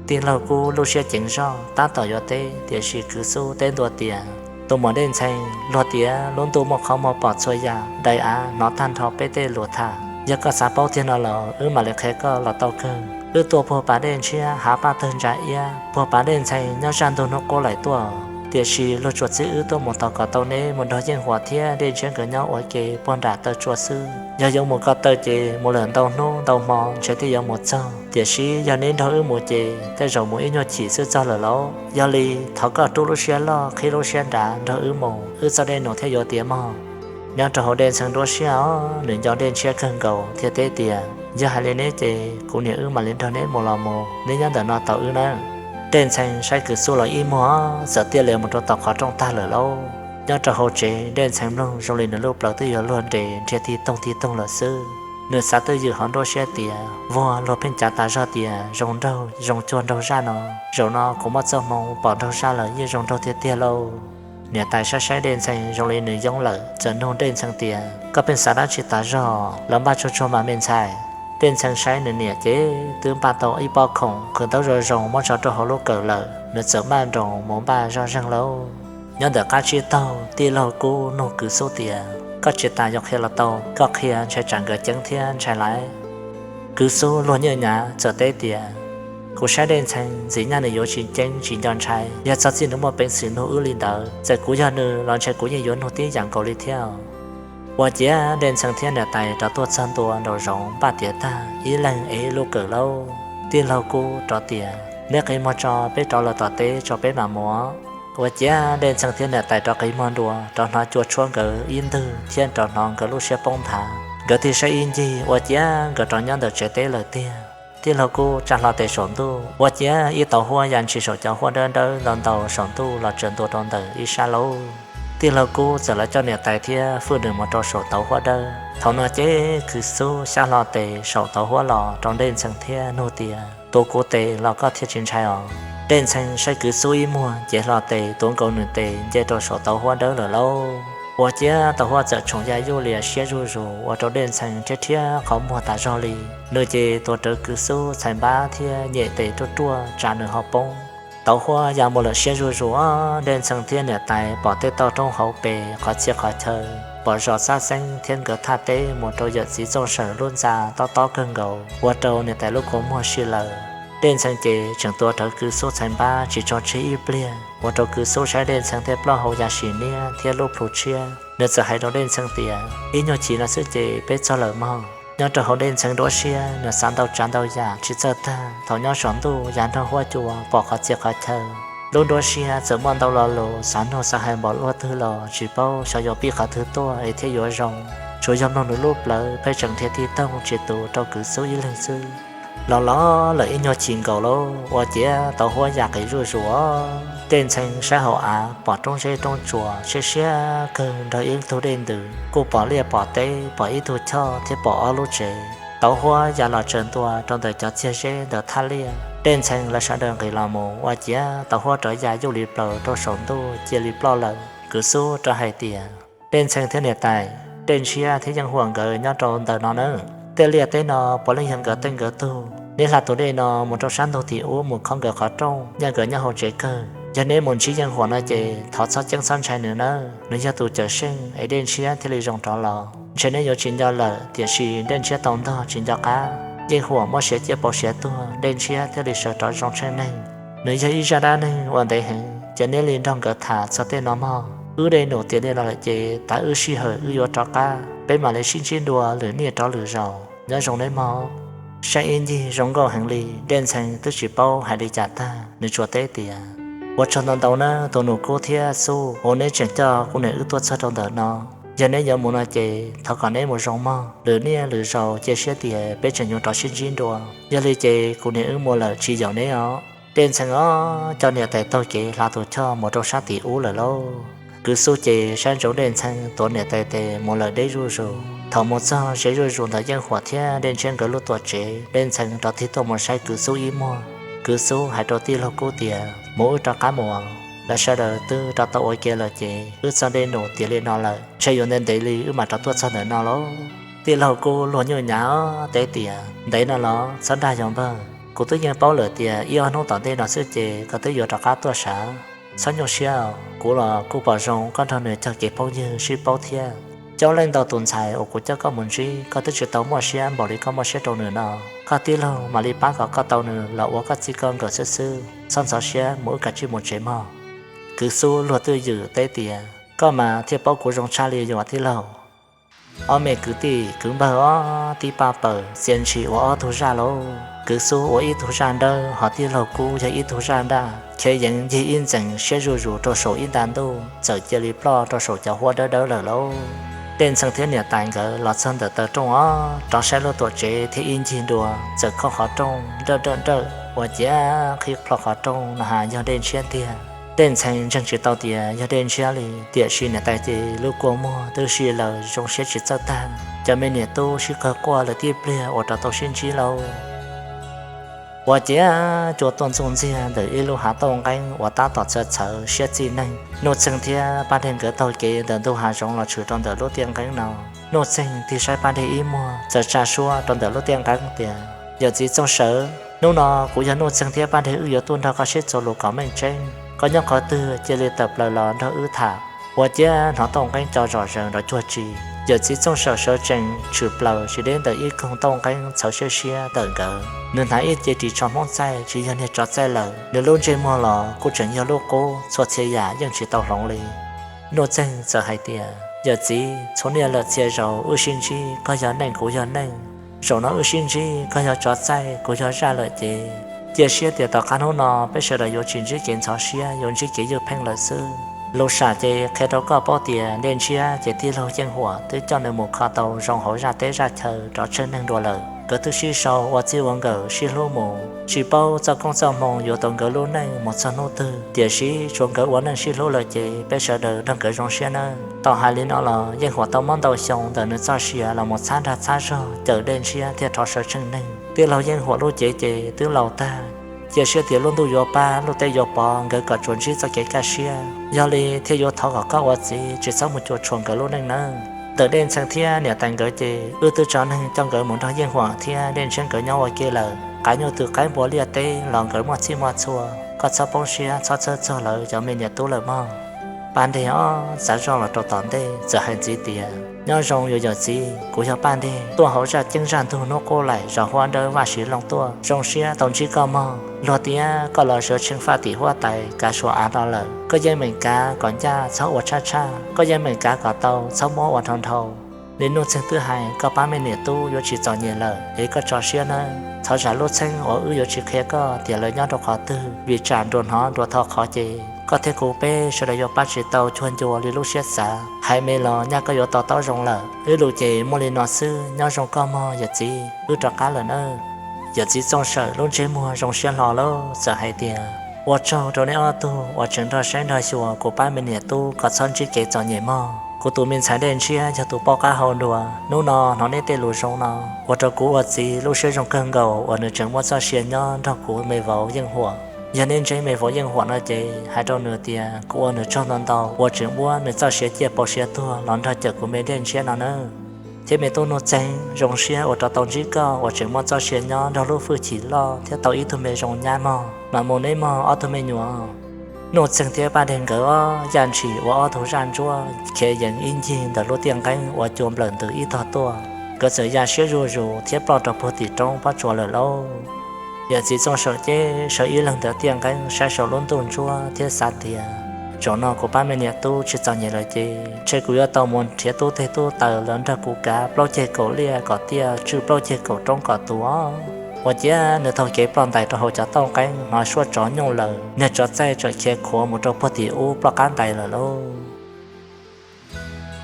Tij laug Kub lub siab ceev zog tab tom yuav teb, tiam sis Kwv Xub teb ntua tias, Tus muam Dej Ntxhee, luag tias lub ntuj muaj qhov muag pom txhua yam, daim av hnov tag nrho peb tej lus tham. Yog koj xav paub tiag no los wb mam li qhia koj los tau kawg. Wb tuaj puag pas Dej Ntshiab hav paj tawg ntsa iab, puag pas Dej Ntxhee nyob zaj ntug hnub qub laim tuaj, tiam sis luag tsuas txib wb tuaj mus tos kom tau neb mus nrog Yeej Huam thiab Dej Ntshiab nkawd nyob ua ke puag nram taw tsua xwb. Yog yuav mus ko taw ces mus lawm ntau hnub ntau hmo ntshe thiaj yuav mus txog, tiam sis yog neb nrog wb mus ces tej zaum mus ib nyuag chim xwb txog lawm lauj. Yog li thov koj rub lub siab loj qhib lub siab nrav nrog wb mus, wb txoj dej num thiaj yuav tiav mog. Nyob rau hauv Dej Ntxhee nruab siab os, nws nco Dej Ntshiab kawg nkaus thiaj teb tias, Yog hais li neb ces kuv niam wb mam li nrog neb mus los mus, neb nyob ntawm no tos wb nawb. Dej Ntxhee saib Kwv Xub los ib muag txawm tiaj li mus rau tom qhov rooj tag lawm lauj. Nyob rau hauv tsev Dej Ntxhee mloog zoo li nws lub plawv twb yuav luag nres nrhiav tig toog tig toog lawm xwb. Nws xav twj ywm hauv nruab siab tias vuag luag pheej cav tas zog tias zoo nraug zoo cuag nraug zaj no, zaum no kuv muaj txoj hmoo pom nraug zaj lawm yeej zoo nraug tiag tiag lauj. Niam tais saib saib Dej Ntxhee zoo li nws yoob lawm txawm nug Dej Ntxhee tias, Koj pheej xav dab tsi tas zog los npaj tsuag tsuag mas me ntxhais? Dej Ntxhee saib nws niam ces twb npaj tau ib pob khoom qhwv ntaub zoo zoo muab tso rau hauv lub kawm lawm, nws txawm maj nroos mus npaj zoj zeeg lauj. Nyob ntawm qab tsib taug tij laug Kub nug Kwv Xub tias, Koj tsis tas yuav qhia los tau, koj qhia ntshai tsam nkawd ceeb thiab ntshai laiv. Kwv Xub luag nyiaj nyav txawm teb tias, Kuv saib Dej Ntxhee ntxim nyaj nws yuav tsis ceeb tsis nco ntshai, yog txog txij nws muaj peev xwm nug wb li ntawd, txawm kuv yog nws los ntshe kuv yeej yuav nug tib yam nkaus li thiab. Ua ciav Dej Ntxhee thiab niam tais rov tuaj txog ntua nraum zoov npaj tiav tag ib leeg ev ib lub kawm lauj. Tij laug Kub rov tias, Neb qi muag tso, peb rov lawm tom teb tso peb mam mus. Ua ciav Dej Ntxhee thiab niam tais rov qi muag ntua, rov hnov cua tshuab nkawd ib ntwg thiab rov hnov nkawd lub siab poob nthav. Nkawd tig saib ib ncig ua ciav nkawd rov nyob ntawm tsev teb lawm tiag. Tij laug Kub tsa hlo tes saum ntuj ua ciav ib tauv huab ya ntshis saum cov huab dawb dawb ntau ntau saum ntuj los tsaws ntua rau ntawm ib sab lauj. Tij laug Kub txawm lawv coj niam tais thiab fwj nws mus rau saum tauv huab dawb. Thaum no ces Kwv Xub xyab hlo tes saum tauv huab los rau Dej Ntxhee thiab nug tias, Tuav kuv tes los koj thiaj tsis ntshai os? Dej Ntxhee saib Kwv Xub ib muag ces hlo tes tuav nkaus nws tes nce rau saum tauv huab dawb lawm lauj. Ua ciav tauv huab txawm tshoom ya yuj lias siab zuj zus ua rau Dej Ntxhee rhiab rhiab qhov muag tas zog li. Nws ces tuav rawv Kwv Xub txhais npab thiab nyem tes ruaj ruaj tsam nws ho poob. Tauv huab ya mus lawm siab zuj zus, Dej Ntxhee thiab niam tais pom tej toj roob hauv pes qhov txhia qhov chaw, pom zos xab xeeb thiab nkawd thaj teb mus rau yawm txiv Txooj Sawm lub ntxa tob tob kawg nkaus ua rau niam tais lub kua muag si lawm. Dej Ntxhee ces tseem tuav rawv Kwv Xub txhais npab tsis tso tseg ib pliag ua rau Kwv Xub saib Dej Ntxhee tej plaub hau ya sim niab thiab lub plhu tshiab. Nws txawm hais rau Dej Ntxhee tias, Ib nyuag chim no xwb ces peb txog lawm mog. Nyob rau hauv Dej Ntxhee nruab siab nws xav ntau tsav ntau yam tsis txawj tag. Thaum nyob saum ntuj yav nrog huab cua pom qhov txhia qhov chaw, lub nruab siab txawm muaj ntau lo lus xav nug xav hais npaum luaj twg los tsis paub xyov yuav pib qhov twg tuaj es thiaj yuav zoo. Tsuas yog mloog nws lub plawv pheej tseem nrhiav tig toog tsis tus rau Kwv Xub ib leeg xwb. Los los lawm ib nyuag chim nkaus lawm ua ciav tauv huab ya qis zuj zus. Dej Ntxhee saib hauv av pom roob zeb roob tsuas siab siab kawg nrog ib tug dej ntws, kuj pom liaj pom teb, pom ib tug choj thiab pom ob lub tsev. Tauv huab ya los tsaws ntua rau ntawm cov txiag zeb ntawm thaj liaj. Dej Ntxhee lawv sawv daws nqis los mus ua ciav tauv huab rov ya yuj li plaws rau saum ntuj cia li ploj lawm. Kwv Xub rov hais tias, Dej Ntxhee thiab niam tais, Dej Ntshiab thiab Yeej Huam nkawd nyob rau ntawm no nawb. Tej liaj teb no puav leej yog nkawd tej nkawd tug. Neb hla tus dej no mus rau sab ntug tim ub mus khob nkawd qhov rooj, nyob nkawd nyob hauv tsev kawg. Yog neb mus ntsib Yeej Huam no ces thov txhob ceeb txhob ntshai nws nawb, nws yog tus cawm seej es Dej Ntshiab thiaj li zoo rov los. Ntshe neb yuav tsis nco lawm, tiam sis Dej Ntshiab tau ntog tsis nco qab, Yeej Huam muab siav ciaj pauv siav tuag, Dej Ntshiab thiaj li sawv rov zoo tsheej neeg. Nws yog ib zaj dab neeg uas ntev heev, ces neb li nrog nkawd tham txog tej no mog. Wb dej num tiav li no lawm ces tav wb sij hawm wb yuav rov qab, peb mam li sib ntsib dua lwm niaj rov lwm zaus. Nyob zoo neb mog. Saib ib ncig zoo nkauj heev li, Dej Ntxhee twb tsis paub hais li cas tag, nws tsuas teb tias, Ua tsaug ntau ntau nawb tus nus kub thiab xub uas neb tseem coj kuv niam wb tuaj txog rau ntawm no. Yog neb yuav mus no ces thov kom neb mus zoo mog, lwm niaj lwm zaus cia siab tias peb tseem yuav rov sib ntsib dua. Yog li ces kuv niam wb mus lawm tsis yaum neb os. Dej Ntxhee os coj niam tais taug kev hla tus choj mus rau sab tim ub lawm lauj. Kwv Xub ces saib ntsoov Dej Ntxhee tuav niam tais tes mus lawm deb zuj zus. Thaum mus txog ze zuj zus ntawm Yeej Huam thiab Dej Ntshiab nkawd lub tuam tsev, Dej Ntxhee rov tig tuaj mus saib Kwv Xub ib muag. Kwv Xub hais rau tij laug Kub tias, Mus wb rov qab mus, lawv sawv daws twb rov tau ua ke lawm ces wb txog dej num tiav li no lawm, ntshe yuav ntev ntev li wb mam rov tuaj txog ntawm no lauj. Tij laug Kub luag nyuj nyav teb tias, Ntev no los txhob dag yog npawg, kuv twb yeej paub lawm tias ib ob hnub tom ntej no xwb ces koj twb yuav rov qab tuaj sav. Txhob nyuaj siab, kuv los kuj pom zoo koj nrog nws cog kev phooj ywg sib paub thiab. Coob leej ntau tus ntxhais uas kuv coj koj mus ntsib koj twb tsis tau muaj siab npaum li koj muaj siab rau nws no. Koj tij laug mam li pab kom koj tau nws los ua koj txij koj nkawm xwb xwb, txhob ntxhov siab, mus wb kav tsij mus tsev mog. Kwv Xub luag twj ywm teb tias, Koj mas thiaj paub kuv zoo tshaj li yuav tij laug. Ob me kwv tij kwv npawg ob tib paj paws txia ntshis ua ob tug zaj lauj. Kwv Xub ua ib tug zaj nrawb, hos tij laug Kub yog ib tug zaj nraj, khiav yeev ncig ib ntxees siab zuj zus rau saum ib nta ntuj txawm cia li ploj rau saum cov huab dawb dawb lawm lauj. Dej Ntxhee thiab niam tais nkawd los txog ntawm taw rooj os, rov saib lub tuam tsev thiab ib ncig dua txawm khob qhov rooj nrawj nrawj nrawj ua ciav qhib plho qhov rooj no has yog Dej Ntshiab tiag. Dej Ntxhee ntseeg tsis tau tias yog Dej Ntshiab li, tiam sis niam tais ces lub kua muag twb si laws zoo siab tsis txawj tag. Cov me niam tub sib qawg quaj lawm tib pliag uas rov tau sib ntsib lauj. Ua ciav cua tuaj ntxuj ntxiag ntawm ib lub hav tauj nqeeb uas tab tom txhawv txhawv siab txij neeg. Nuj Txeeg thiab Paj Dej nkawd taug kev ntawm ntug hav zoov los tshwm rau ntawm lub tiaj nqeeb no. Nuj Txeeg tig saib Paj Dej ib muag txawm tsa suab rau ntawm lub tiaj nqeeb tias, Yawm txiv txooj saw, hnub no kuv yog Nuj Txeeg thiab Paj Dej wb yuav tuaj nrog koj sib txuas lus kom meej tseeb. Koj nyob qhov twg cia li tawm plaws los nrog wb tham. Ua ciav hnov tauj nqeeb co zom zaws nrov cuag tsi. Yawm txiv txooj saw sawv tsees tshwm plaws tsis deb ntawm ib koog tauj nqeeb txhawv siab siab ntawm nkawd. Nws hnav ib ce ris tsho Hmoob txaij tsis yog niag tsov txaij lawm, nws lub ntsej muag los kuj tseem yog lub qub, txhua txhia yam yeej tsis tau hloov li. Nuj Txeeg txawm hais tias, Yawm txiv, txhua niaj lawm txhia zaus wb sib ntsib koj yog neej kuv yog neej, zaum no wb sib ntsib koj yog tsov txaij kuv yog zaj lawm ces cia siab tias tom qab hnub no peb sawv daws yuav tsis ntsib kev ntxhov siab, yuav ntsib kev ywj pheej lawm xwb. Lus sam ces qhia rau koj paub tias Dej Ntshiab ces tij laug Yeej Huam twb coj nws mus kho tau zoo hauv zaj teb zaj chaw rov tsheej neeg dua lawm. Nkawd twb sib sau ua txij ua nkawm sib hlub mus, tsis paub txoj koob txoj hmoo yuav tau nkawd lub neej mus txog hnub twg, tiam sis tsuas nkawd ua neej sib hlub lawm ces peb sawv daws nrog nkawd zoo siab nawb. Tau hais li no los Yeej Huam tau muab ntau xyoo ntawm nws txoj sia los mus txhab nrag txhab zog cawm Dej Ntshiab thiaj rov sawv tsheej neeg. Tij laug Yeej Huam lub cev ces twb laus tag, cia siab tias lub ntuj yuav pab lub teb yuav pov nkawd kom tsuas ntsib txoj kev kaj siab. Yog li thiaj yuav thov kom koj ua txiv tsis txhob mus cuam tshuam nkawd lub neej nawb. Ntawm Dej Ntxhee thiab niam tais nkawd ces wb twb tso neeg coj nkawd mus nrog Yeej Huam thiab Dej Ntshiab nkawd nyob ua ke lawm. Qav nyuj twm qaib npua liaj teb los nkawd muaj txhij muaj txhua, koj txhob poob siab txhob txhawj txog lawv cov me niam tub lawm mog. Paj Dej ob txav zoj los rau tom ntej txawm hais ntxiv tias, Nyob zoo yuav yawm txiv, kuv yog Paj Dej tuaj hauv zaj ceeb zaj ntug hnub qub laim zos Huab Dawb Vaj Siv Looj tuaj, zoo siab tau ntsib koj mog. Luag tias koj los sawv tsheej faj tim huab tais kav suas av no lawm, koj yeej meem kav kom ncaj txhob ua tshaj tshaj, koj yeej meem kav kom tau txhob muab ua nrhau nrhau. Li Nuj Txeeg twb hais, koj pab me niam tub yuav tsis txom nyem lawm es koj tso siab nawb. Thov zam lub txheeb uas wb yuav tsis qhia koj tias lawv nyob rau qhov twg, vim tsam nruas hnov nruas tho qhov ces koj thiab kuv peb sawv daws yuav pab tsis tau cuag ncua li lub siab xav. Hais me los nyaj koj yuav to taub zoo lawm. Wb lus ces muaj li no xwb, nyob zoo koj mog yawm txiv, wb rov qab lawm nawb. Yawm txiv Txooj Sawm lub ntsej muag zoo siab hlo lawm txawm hais tias, ua tsaug rau neb ob tug uas tseem nrog saib nrog xyuas kuv pab me niam tub kom txhob ntsib kev txom nyem mog. Kuv tus me ntxhais Dej Ntshiab yog tus poj qab hau dua, hnub no hnov neb tej lus zoo no ua rau kuv ua txiv lub siab zoo kawg nkaus uas nws tseem muaj txoj sia nyob nrog kuv me vauv Yeej Huam. Yog neb ntseeg me vauv Yeej Huam no ces hais rau nws tias kuv ua nws tsaug ntau ntau uas tseem muab nws txoj sia ciaj pauv siab tuag los nrog cawm kuv me Dej Ntshiab no nawb. Thiab me tub Nuj Txeeg, zoo siab uas rov tau ntsib koj uas tseem muaj txoj sia nyob nrog lub hwj chim loj thiab tau ib tug me zoo nyab mog. Mam mus neb mog ob tug me nyuam. Nuj Txeeg thiab Paj Dej nkawd ob yam ntshis ua ob tug zaj ntsuab khiav yees ib ncig ntawm lub tiaj nqeeb uas cua nplawm ntws ib tog tuaj. Nkawd txawm ya siab zuj zus thiab ploj rau puag tim roob pob tsuas lawm lauj. Yawm txiv Txooj Sawm ces sawv ib leeg ntawm tiaj nqeeb saib saum lub ntuj ntsuab thiab xav tias, zaum no kuv pab me niam tub tsis txom nyem lawm ces ntshe kuv yuav tau mus nrhiav tub teg tub taws los nrog kuv kav plaub ceg kaum liaj kom tiaj, tswj plaub ceg kaum roob kom tuag. Ua ciav nws taug kev ploj ntais rau hauv cov tauj nqeeb, hnov suab tsov nyooj lawm, niag tsov txaij txawm khiav khuav mus rau puag tim ub ploj qab ntais lawm lauj.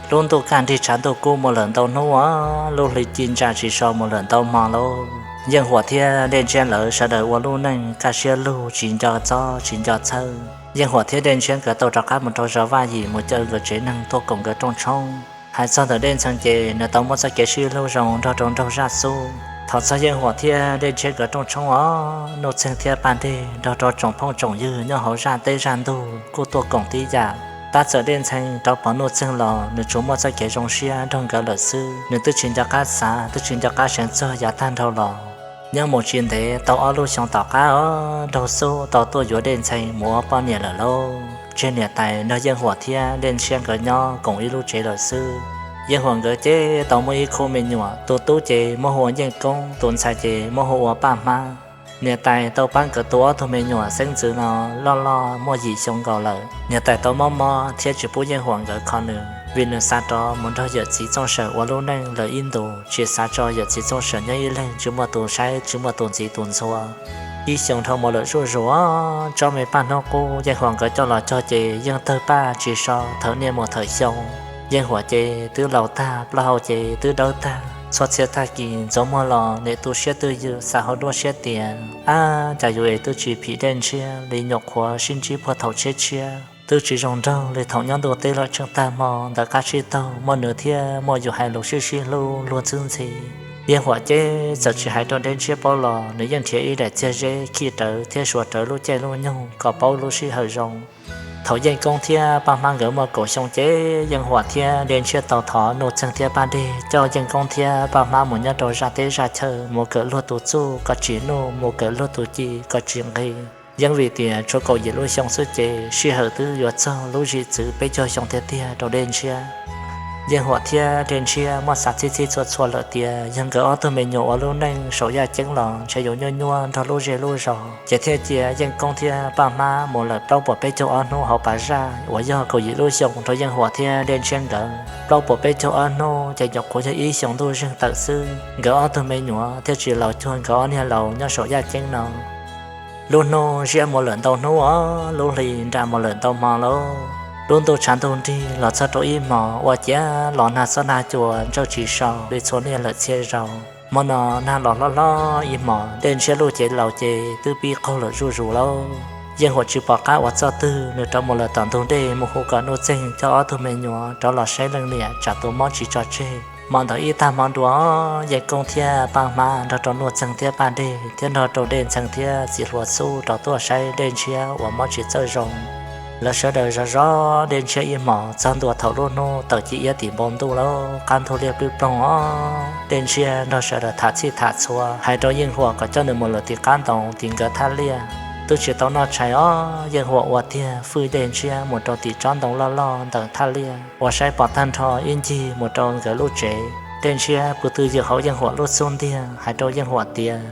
Lub ntuj kaj nrig tshav ntuj kub mus lawm ntau hnub, lub hli ci ntsa tsis so mus lawm ntau hmo lauj. Yeej Huam thiab Dej Ntshiab lawv sawv daws ua lub neej kaj siab lug tsis nco txob tsis nco txhawj. Yeej Huam thiab Dej Ntshiab nkawd tau rov qab mus rau zos Vaj Yim mus caw nkawd tsev neeg tuaj koom nkawd rooj tshoob. Hais txog ntawm Dej Ntxhee ces nws tau muaj txoj kev sib hlub zoo nrog rau nraug zaj xub. Thaum txog Yeej Huam thiab Dej Ntshiab nkawd rooj tshoob os, Nuj Txeeg thiab Paj Dej nrog rau tsoom phooj tsoom ywg nyob hauv zaj teb zaj ntug kuj tuaj koom tib yam. Tab txawm Dej Ntxhee rov pom Nuj Txeeg los nws tsuas muaj txoj kev zoo siab nrog nkawd lawm xwb, nws twb tsis nco qab xav twb tsis nco qab seev txog yav tag nrho los. Nyob mus tsis ntev tau ob lub xyoo tom qab os, nraug xub tau tuaj yuav Dej Ntxhee mus ua poj niam lawm lauj. Tseg niam tais nrog Yeej Huam thiab Dej Ntshiab nkawd nyob koom ib lub tsev lawm xwb. Yeej Huam nkawd ces tau muaj ib khub me nyuam, tus tub ces muab hu ua Yeej Koob, tus ntxhais ces muab hu ua Paj Hmab. Niam tais tau pab nkawd tu ob tug me nyuam xeeb ntxwv no loj loj muaj yim xyoo nkaus lawm. Niam tais tau mob mob thiab tsis pub Yeej Huam nkawd kho nws, vim nws xav rov mus nrog yawm txiv Txooj Sawm ua lub neej lawm ib ntus, tsis xav tso yawm txiv Txooj Sawm nyob ib leeg tsis muaj tus saib tsis muaj tus ntxiv tus ntxhua. Ib xyoo dhau mus lawm zuj zus, tsob me paj hnub qub Yeej Huam nkawd coj los cog ces yeej tawg paj tsis so thawm niaj mus thawm xyoo. Yeej Huam ces twb laus tag, plaub hau ces twb dawb tag, txhua txhia tag kis ntxuav muag los nim tu siab twj ywm xav hauv nruab siab tias, ab, cas yus es twb tsis phim Dej Ntshiab li, nyuam qhuav sib ntsib puag thaum tshiab tshiab, twb tsis zoo nraug li thaum nyob ntuj teb lawm. Tsheej tag hmo ntawm qab tsib taug muaj nws thiab muaj yus hais lus sib sib hlub luag ntxwb ntxhi. Yeej Huam ces txawm tsis hais rau Dej Ntshiab paub los nws yeej nrhiav ib daim txiag zeb khij rawv thiab suav rawv lub caij lub nyoog kom paub lub sij hawm zoo. Thaum Yeej Koob thiab Paj Hmab nkawd muaj kaum xyoo ces Yeej Huam thiab Dej Ntshiab tau thov Nuj Txeeg thiab Paj Dej coj Yeej Koob thiab Paj Hmab mus nyob rau zaj teb zaj chaw, mus kawm luag tus txuj kom tsim nuj, mus kawm luag tus ci kom tsim nqi. Yeej vim tias tshuav kaum yim lub xyoo xwb ces sij hawm twb yuav txog lub zim txwv peb caug xyoo tiag tiag rau Dej Ntshiab. Yeej Huam thiab Dej Ntshiab muaj xav txhib txhib txhua txhua lawm tias yog nkawd ob tug me nyuam ua lub neej saum yaj ceeb los ntshe yuav nyuaj nyuaj nrog lub zej lub zos, ces thiaj cia Yeej Koob thiab Paj Hmab mus lawm plaub puas peb caug ob hnub hauv pas zaj uas yog kaum yim lub xyoo rau Yeej Huam thiab Dej Ntshiab nkawd. Plaub puas peb caug ob hnub ces nyuam qhuav yog ib xyoos ntuj zeeg tawm xwb, nkawd ob tug me nyuam thiaj tsis laus cuag nkawd ob niag laus nyob saum yaj ceeb no. Lub hnub ziab mus lawm ntau hnub os, lub hli nra mus lawm ntau hmo lauj. Lub ntuj tshav ntuj nrig los txog rau ib hmos ua ciav los nag xob nag cua ntsawj tsis so li txhua niaj lawm txhia zaus. Hmo no nag los hlob hlob ib hmos, Dej Ntshiab lub cev laus ces twb pib qaug lawm zuj zus lauj. Yeej Huam tsis pom qab ua txoj twg, nws rov mus lawm tom ntug dej mus hu kom Nuj Txeeg coj ob tug me nyuam rov los saib leej niam tsam tus mob tsis tso tseg. Hmo ntawd ib tag hmo dua, Yeej Koob thiab Paj Hmab nrog rau Nuj Txeeg thiab Paj Dej thiab nrog rau Dej Ntxhee thiab txiv hluas xub rov tuaj saib Dej Ntshiab uas mob tsis txawj zoo. Lawv sawv daws zov zov Dej Ntshiab ib hmos txog ntua thaum lub hnub tawm ci iab tim npoo ntuj lauj, qab ntug liaj plwb ploog os. Dej Ntshiab nrog sawv daws tham txhij tham txhua, hais rau Yeej Huam kom coj nws mus lawm tim qab ntoo tim nkawd thaj liaj. Twb tsis tau noj tshais os, Yeej Huam ua tiag fwj Dej Ntshiab mus rau tim tsob ntoo loj loj ntawm thaj liaj uas saib pom tag nrho ib ncig mus rau nkawd lub tsev. Dej Ntshiab pw twj ywm hauv Yeej Huam lub xub ntiag, hais rau Yeej Huam tias,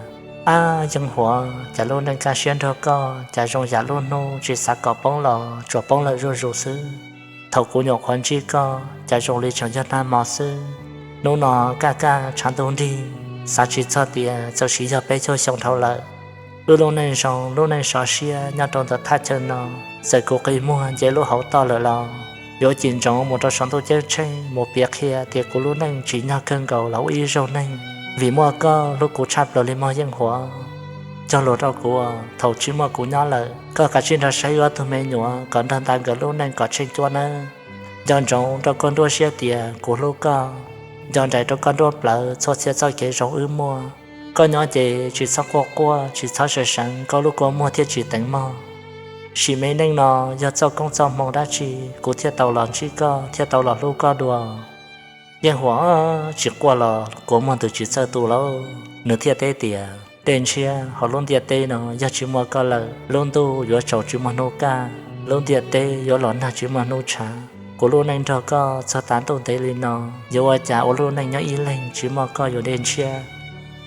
ab Yeej Huam, cas lub neej kaj siab nrog koj cas zoo yam lub hnub tsis xav kom poob los tsuas poob lawm zuj zus xwb. Thaum kuv nyuam qhuav ntsib koj cas zoo li tseem yog nag hmo xwb. Hnub no kaj kaj tshav ntuj nrig, xav tsis txog tias txawm sim yog peb caug xyoo dhau lawm, wb lub neej zoo lub neej sov siab nyob rau ntawm thaj chaw no, txawm kuv qi muag nce lub hauv toj lawm los yuav cim ntsoov mus rau saum ntuj ceeb tsheej mus piav qhia tias kuv lub neej tsim nyog kawg nkaus los ua ib zaug neeg, vim muaj koj hlub kuv tshaj plaws li mog Yeej Huam. Cog lus rau kuv, thaum tsis muaj kuv nyob lawm, koj kav tsij nrog saib wb ob tug me nyuam kom nrog nta nkawd lub neej kom tsheej cuab nawb. Nco ntsoov rau koj nruab siab tias kuv hlub koj. Nco nraim rau koj nruab plawv txhua txhia txoj kev zoo wb muaj. Koj nyob ces tsis txhob quaj quaj, tsis txhob seev seev, koj lub kua muag thiaj tsis teev mog. Sim me neej no yog txoj koob txoj hmoo dab tsi kuv thiaj tau los ntsib koj, thiaj tau los hlub koj dua? Yeej Huam tsis quaj los kua muag ntws tsis txawj tu lauj, nws thiaj teb tias, Dej Ntshiab, hauv lub ntiaj teb no yog tsis muaj koj lawm, lub ntuj yuav tsaus tsis muaj hnub kaj, lub ntiaj teb yuav los nag tsis muaj hnub tshav. Kuv lub neej nrog koj txog tav ntuj ntev li no, yuav ua cas ua lub neej nyob ib leeg tsis muaj koj yuav Dej Ntshiab.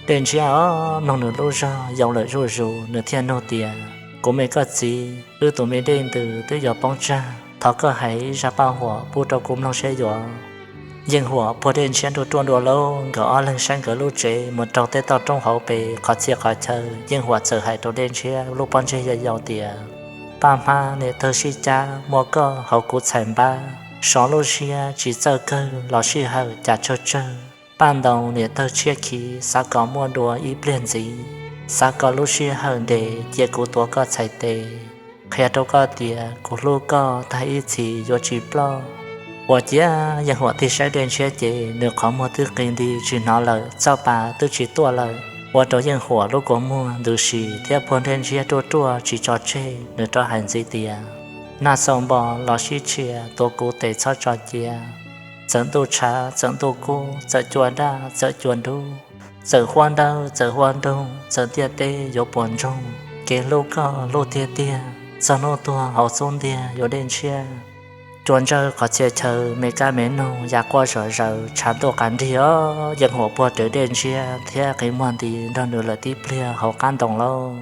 Dej Ntshiab os, mloog nws lub zog yoo lawm zuj zus, nws thiaj nug tias, Kuv me koj txiv, wb tus me dej ntws twb yuav poob tsag, thov koj hais zaj paj huam pub rau kuv mloog seb yuav. Yeej Huam puag Dej Ntshiab nruj ruaj dua lauj, nkawd ob leeg saib nkawd lub tsev mus raug tej toj roob hauv pes qhov txhia qhov chaw. Yeej Huam txawm hais rau Dej Ntshiab lub pob ntseg yau yau tias, Paj hmab niam tawg sib cab, muaj koj hauv kuv txhais npab, sov lub siab tsis txawj kawg los sij hawm cas tsawg tsawg. Paj ntoo niam tawg tshiab khiv, xav kom muaj dua ib pliag ntxiv, xav kom lub sij hawm ntev cia kuv tuav koj txhais tes, qhia rau koj tias kuv hlub koj tag ib txhis yuav tsis ploj. Ua ciav Yeej Huam tig saib Dej Ntshiab ces nws qhov muag twb qi nti tsis hnov lawm, txoj pa twb tsis tuaj lawm, ua rau Yeej Huam lub kua muag ntws si thiab puag Dej Ntshiab ruaj ruaj tsis tso tseg, nws rov hais ntxiv tias, Nag xaus npo los sib tshia, tuav kuv tes txhob tso cia. Txawm ntuj tshav txawm ntuj kub, txawm cua daj txawm cua nrub, txawm huab dawb txawm huab nroog, txawm ntiaj teb yuav puas ntsoog, kev hlub koj hlub tiag tiag, txog hnub tuag hauv xub ntiag yuav Dej Ntshiab. Cua ntsawj qhov txhia chaw, me kab me noog ya quaj zom zaws, tshav ntuj qas nrig os. Yeej Huam puag rawv Dej Ntshiab thiab qi muag nti nrog nws lawm tib pliag hauv qab ntoo lauj.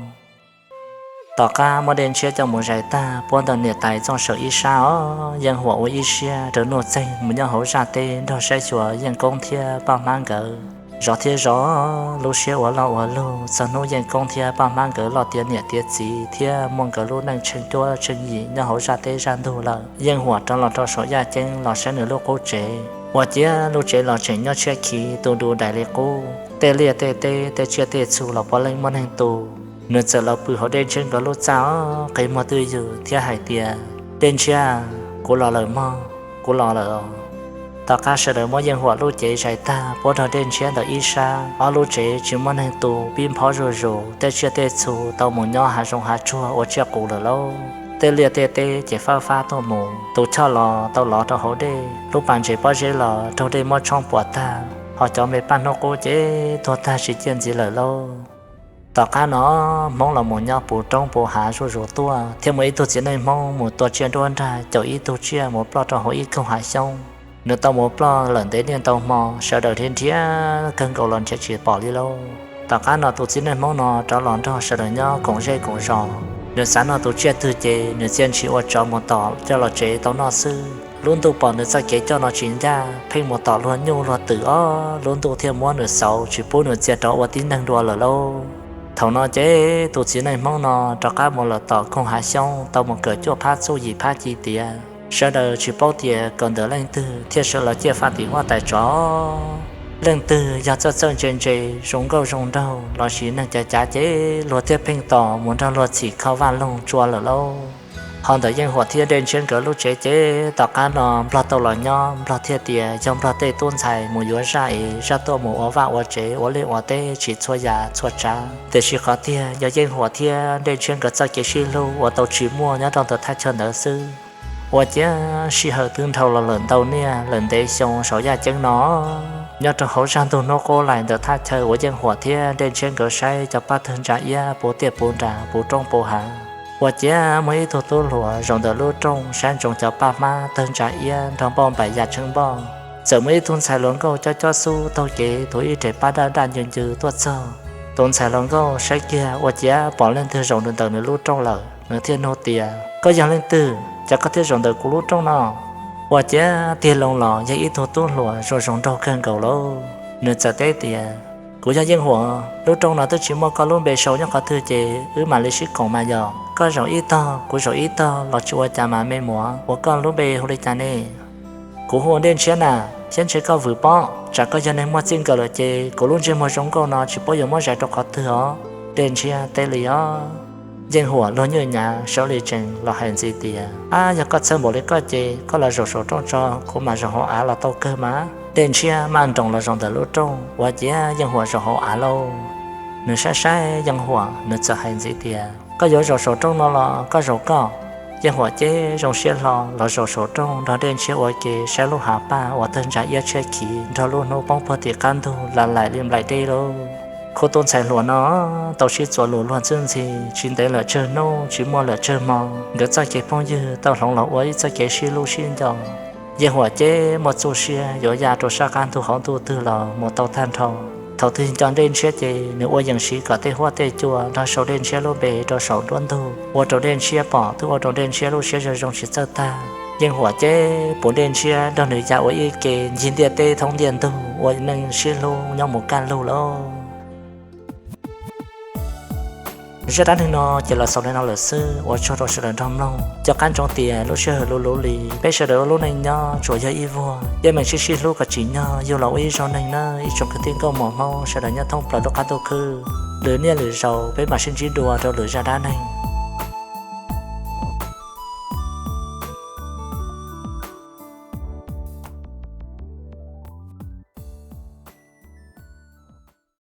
Tom qab muab Dej Ntshiab coj mus zais tag, puab ntawm niam tais txooj saum ib sab os, Yeej Huam ua ib siab rau nuj txeeg mus nyob hauv zaj teb nrog saib xyuas Yeej Koob thiab Paj Hmab nkawd. Zov thiab zov, lub siab ua loj ua lug, txog hnub Yeej Koob thiab Paj Hmab nkawd loj tiav niam tiav txiv thiab muaj nkawd lub neej tsheej cuab tsheej yim nyob hauv zaj teb zaj ntug lawm, Yeej Huam rov los rau saum yaj ceeb los saib nws lub qub tsev. Ua ciav lub tsev los tseem nyob tshiab khiv tu du dais li qub, tej liaj tej teb tej tsiaj tej txhu los puav leej muaj neeg tu. Nws txawm los pw hauv Dej Ntshiab nkawd lub txaj os, qi muag twj ywm thiab hais tias, Dej Ntshiab, kuv los lawm mog, kuv los lawm os. Tom qab sawv daws muab Yeej Huam lub cev zais tag, puab nrog Dej Ntshiab ntawm ib sab, ob lub tsev tsis muaj neeg tu, pib nphob zuj zus, tej tsiaj tej txhu tau mus nyob hav zoov hav tsuag ua tsiaj qus lawm lauj. Tej liaj tej teb ces fab fab tuaj mus, tus choj los tau lov rau hauv dej, lub pas ntses pob zeb los raug dej muab tshoob puas tag, ho cov me paj hnub qub ces tuag tag tsis ciaj ntxiv lawm lauj. Tom qab no, Hmoob los mus nyob puv roob puv hav zuj zus tuaj, thiab muaj ib tug txiv neej Hmoob mus tua tsiaj nruab nrag caum ib tug tsiaj mus ploj rau hauv ib koog hav xyoob. Nws tau mus ploj lawm ntev niaj ntau hmo, sawv daws nrhiav nrhiav kawg nkaus los nrhiav tsis pom li lauj. Tom qab no tus txiv neej Hmoob no rov los nrog sawv daws nyob koom zej koom zos. Nws xav noj tus tsiaj twg ces nws txia ntshis ua tsov mus tom coj los tsev tau noj xwb. Lub ntuj pom nws txoj kev coj no tsis ncaj, pheej mus tom luag nyuj luag twm os, lub ntuj thiaj muab nws xauv tsis pub nws txia rov ua tib neeg dua lawm lauj. Thaum no ces tus txiv neej Hmoob no rov qab mus lawm tom koog hav xyoob tau mus kawm cuaj phab txuj yim phab ci tiav. Sawv daws tsis paub tias kawm ntawm leej twg thiaj sawv los ciaj faj tim huab tais tsov. Leej twg yog txawj txawj ntse ntse, zoo nkauj zoo nraug lossis neeg cav cav ces luag thiaj pheej tos mus nrog luag txhim kho vaj loog tsua lawm lauj. Ho ntawm Yeej Huam thiab Dej Ntshiab nkawd lub tsev ces tom qab no Nplog tau los nyob, Nplog thiaj tias yog Nplog tej tub ntxhais mus yuav zaj es zaj tuaj mus ua vaj ua tsev ua liaj ua teb tsis txhua yam txhua tsav. Tiam sis qhov tiag yog Yeej Huam thiab Dej Ntshiab nkawd txoj kev sib hlub uas tau tsis muaj nyob rau ntawm thaj chaw ntawd xwb. Ua ciav sij hawm twb dhau los lawm ntau niaj lawm ntev xyoo saum yaj ceeb no, nyob rau hauv zaj ntug hnub qub laim ntawm thaj chaw uas Yeej Huam thiab Dej Ntshiab nkawd saib cov paj tawg ntsa iab puv tiaj puv nras puv roob puv hav. Ua ciav muaj ib tug tub hluas zaum ntawm lub rooj saib ntsoov cov paj hmab tawg ntsa iab nrog npauj npaim ya tsheej npauj. Txawm muaj ib tug ntxhais hluas nkauj cob cob xub taug kev tuav ib rev pab daj daj ncw ncw tuaj txog. Tus ntxhais hluas nkauj saib kiag ua ciav pom leej twg zaum ntawm nws lub rooj lawm, nws thiaj nug tias, Koj yog leej twg, cas koj thiaj zaum ntawm kuv lub rooj no? Ua ciav tig loo los yog ib tug tub hluas zoo zoo nraug kawg nkaus lauj. Nws txawm teb tias, Kuv yog Yeej Huam, lub rooj no twb tsis muaj koj lub npe sau nyob qhov twg ces wb mam li sib koom mas yog. Koj zaum ib tog kuv zaum ib tog los tsis ua cas mas me muam, ua koj lub npe hu li cas ne? Kuv hu ua Dej Ntshiab na, thiab ntshe koj vwm pob, tsam koj yog neeg muaj txij nkawm lawm ces kuv lub ntsej muag zoo nkauj no tsis paub yuav muab zais rau qhov twg os. Dej Ntshiab teb li os. Yeej Huam luag nyuj nyav saub li tsees los hais ntxiv tias, Ab, yog koj txhawj npaum li koj ces koj los zaum saum rooj tso, kuv mam zaum hauv av los tau kawg mas. Dej Ntshiab maj nroos los zaum ntawm lub rooj, ua ciav Yeej Huam zaum hauv av lauj. Nws saib saib Yeej Huam, nws txawm hais ntxiv tias, Koj yuav zaum saum rooj no los koj zaum koj. Yeej Huam ceb zoo siab hlo los zaum saum rooj nrog Dej Ntshiab ua ke saib lub hav paj uas tawg ntsa iab tshiab khiv nrog lub hnub poob puag tim qab ntug lam laim li nplaim dej lauj. Khub tub ntxhais hluas no tau sib txuas lus luag ntxwb ntxhi, tsis ntev lawm tsawg hnub tsis muaj lawm tsawg hmo, nkawd txoj kev phooj ywg tau hloov los ua ib txoj kev sib hlub sib nco. Yeej Huam ceb muaj txuj siab yuav ya rau sab qab ntug hauv ntuj twg los mus tau tag nrho. Thaum twg nco Dej Ntshiab ces nws ua yees siv kom tej huab tej cua nrog sau Dej Ntshiab lub npe rau saum nruab ntug, ua rau Dej Ntshiab pom twb ua rau Dej Ntshiab lub siab zoo zoo tsis txawj tag. Yeej Huam ceb puv Dej Ntshiab nrog nws ya ua ib ke ncig ntiaj teb thoob ntiaj ntug ua neej sib hlub nyob mus kaj lug lauj. Zaj dab neeg no ces los xaus li no lawm xwb, ua tsaug rau sawv daws nrog mloog. Cov qab ntsoov tias lub sij hawm luv luv li, peb sawv daws ua lub neej nyob tsuas yog ib vuag, yeej meem sib sib hlub kom tsim nyog yug los ua ib zaug neeg nawb ib tsoom kwv tij nkauj muam Hmoob sawv daws nyob thoob plaws lub qab ntuj khwb. Lwm niaj lwm zaus peb mam sib ntsib dua rau lwm zaj dab neeg.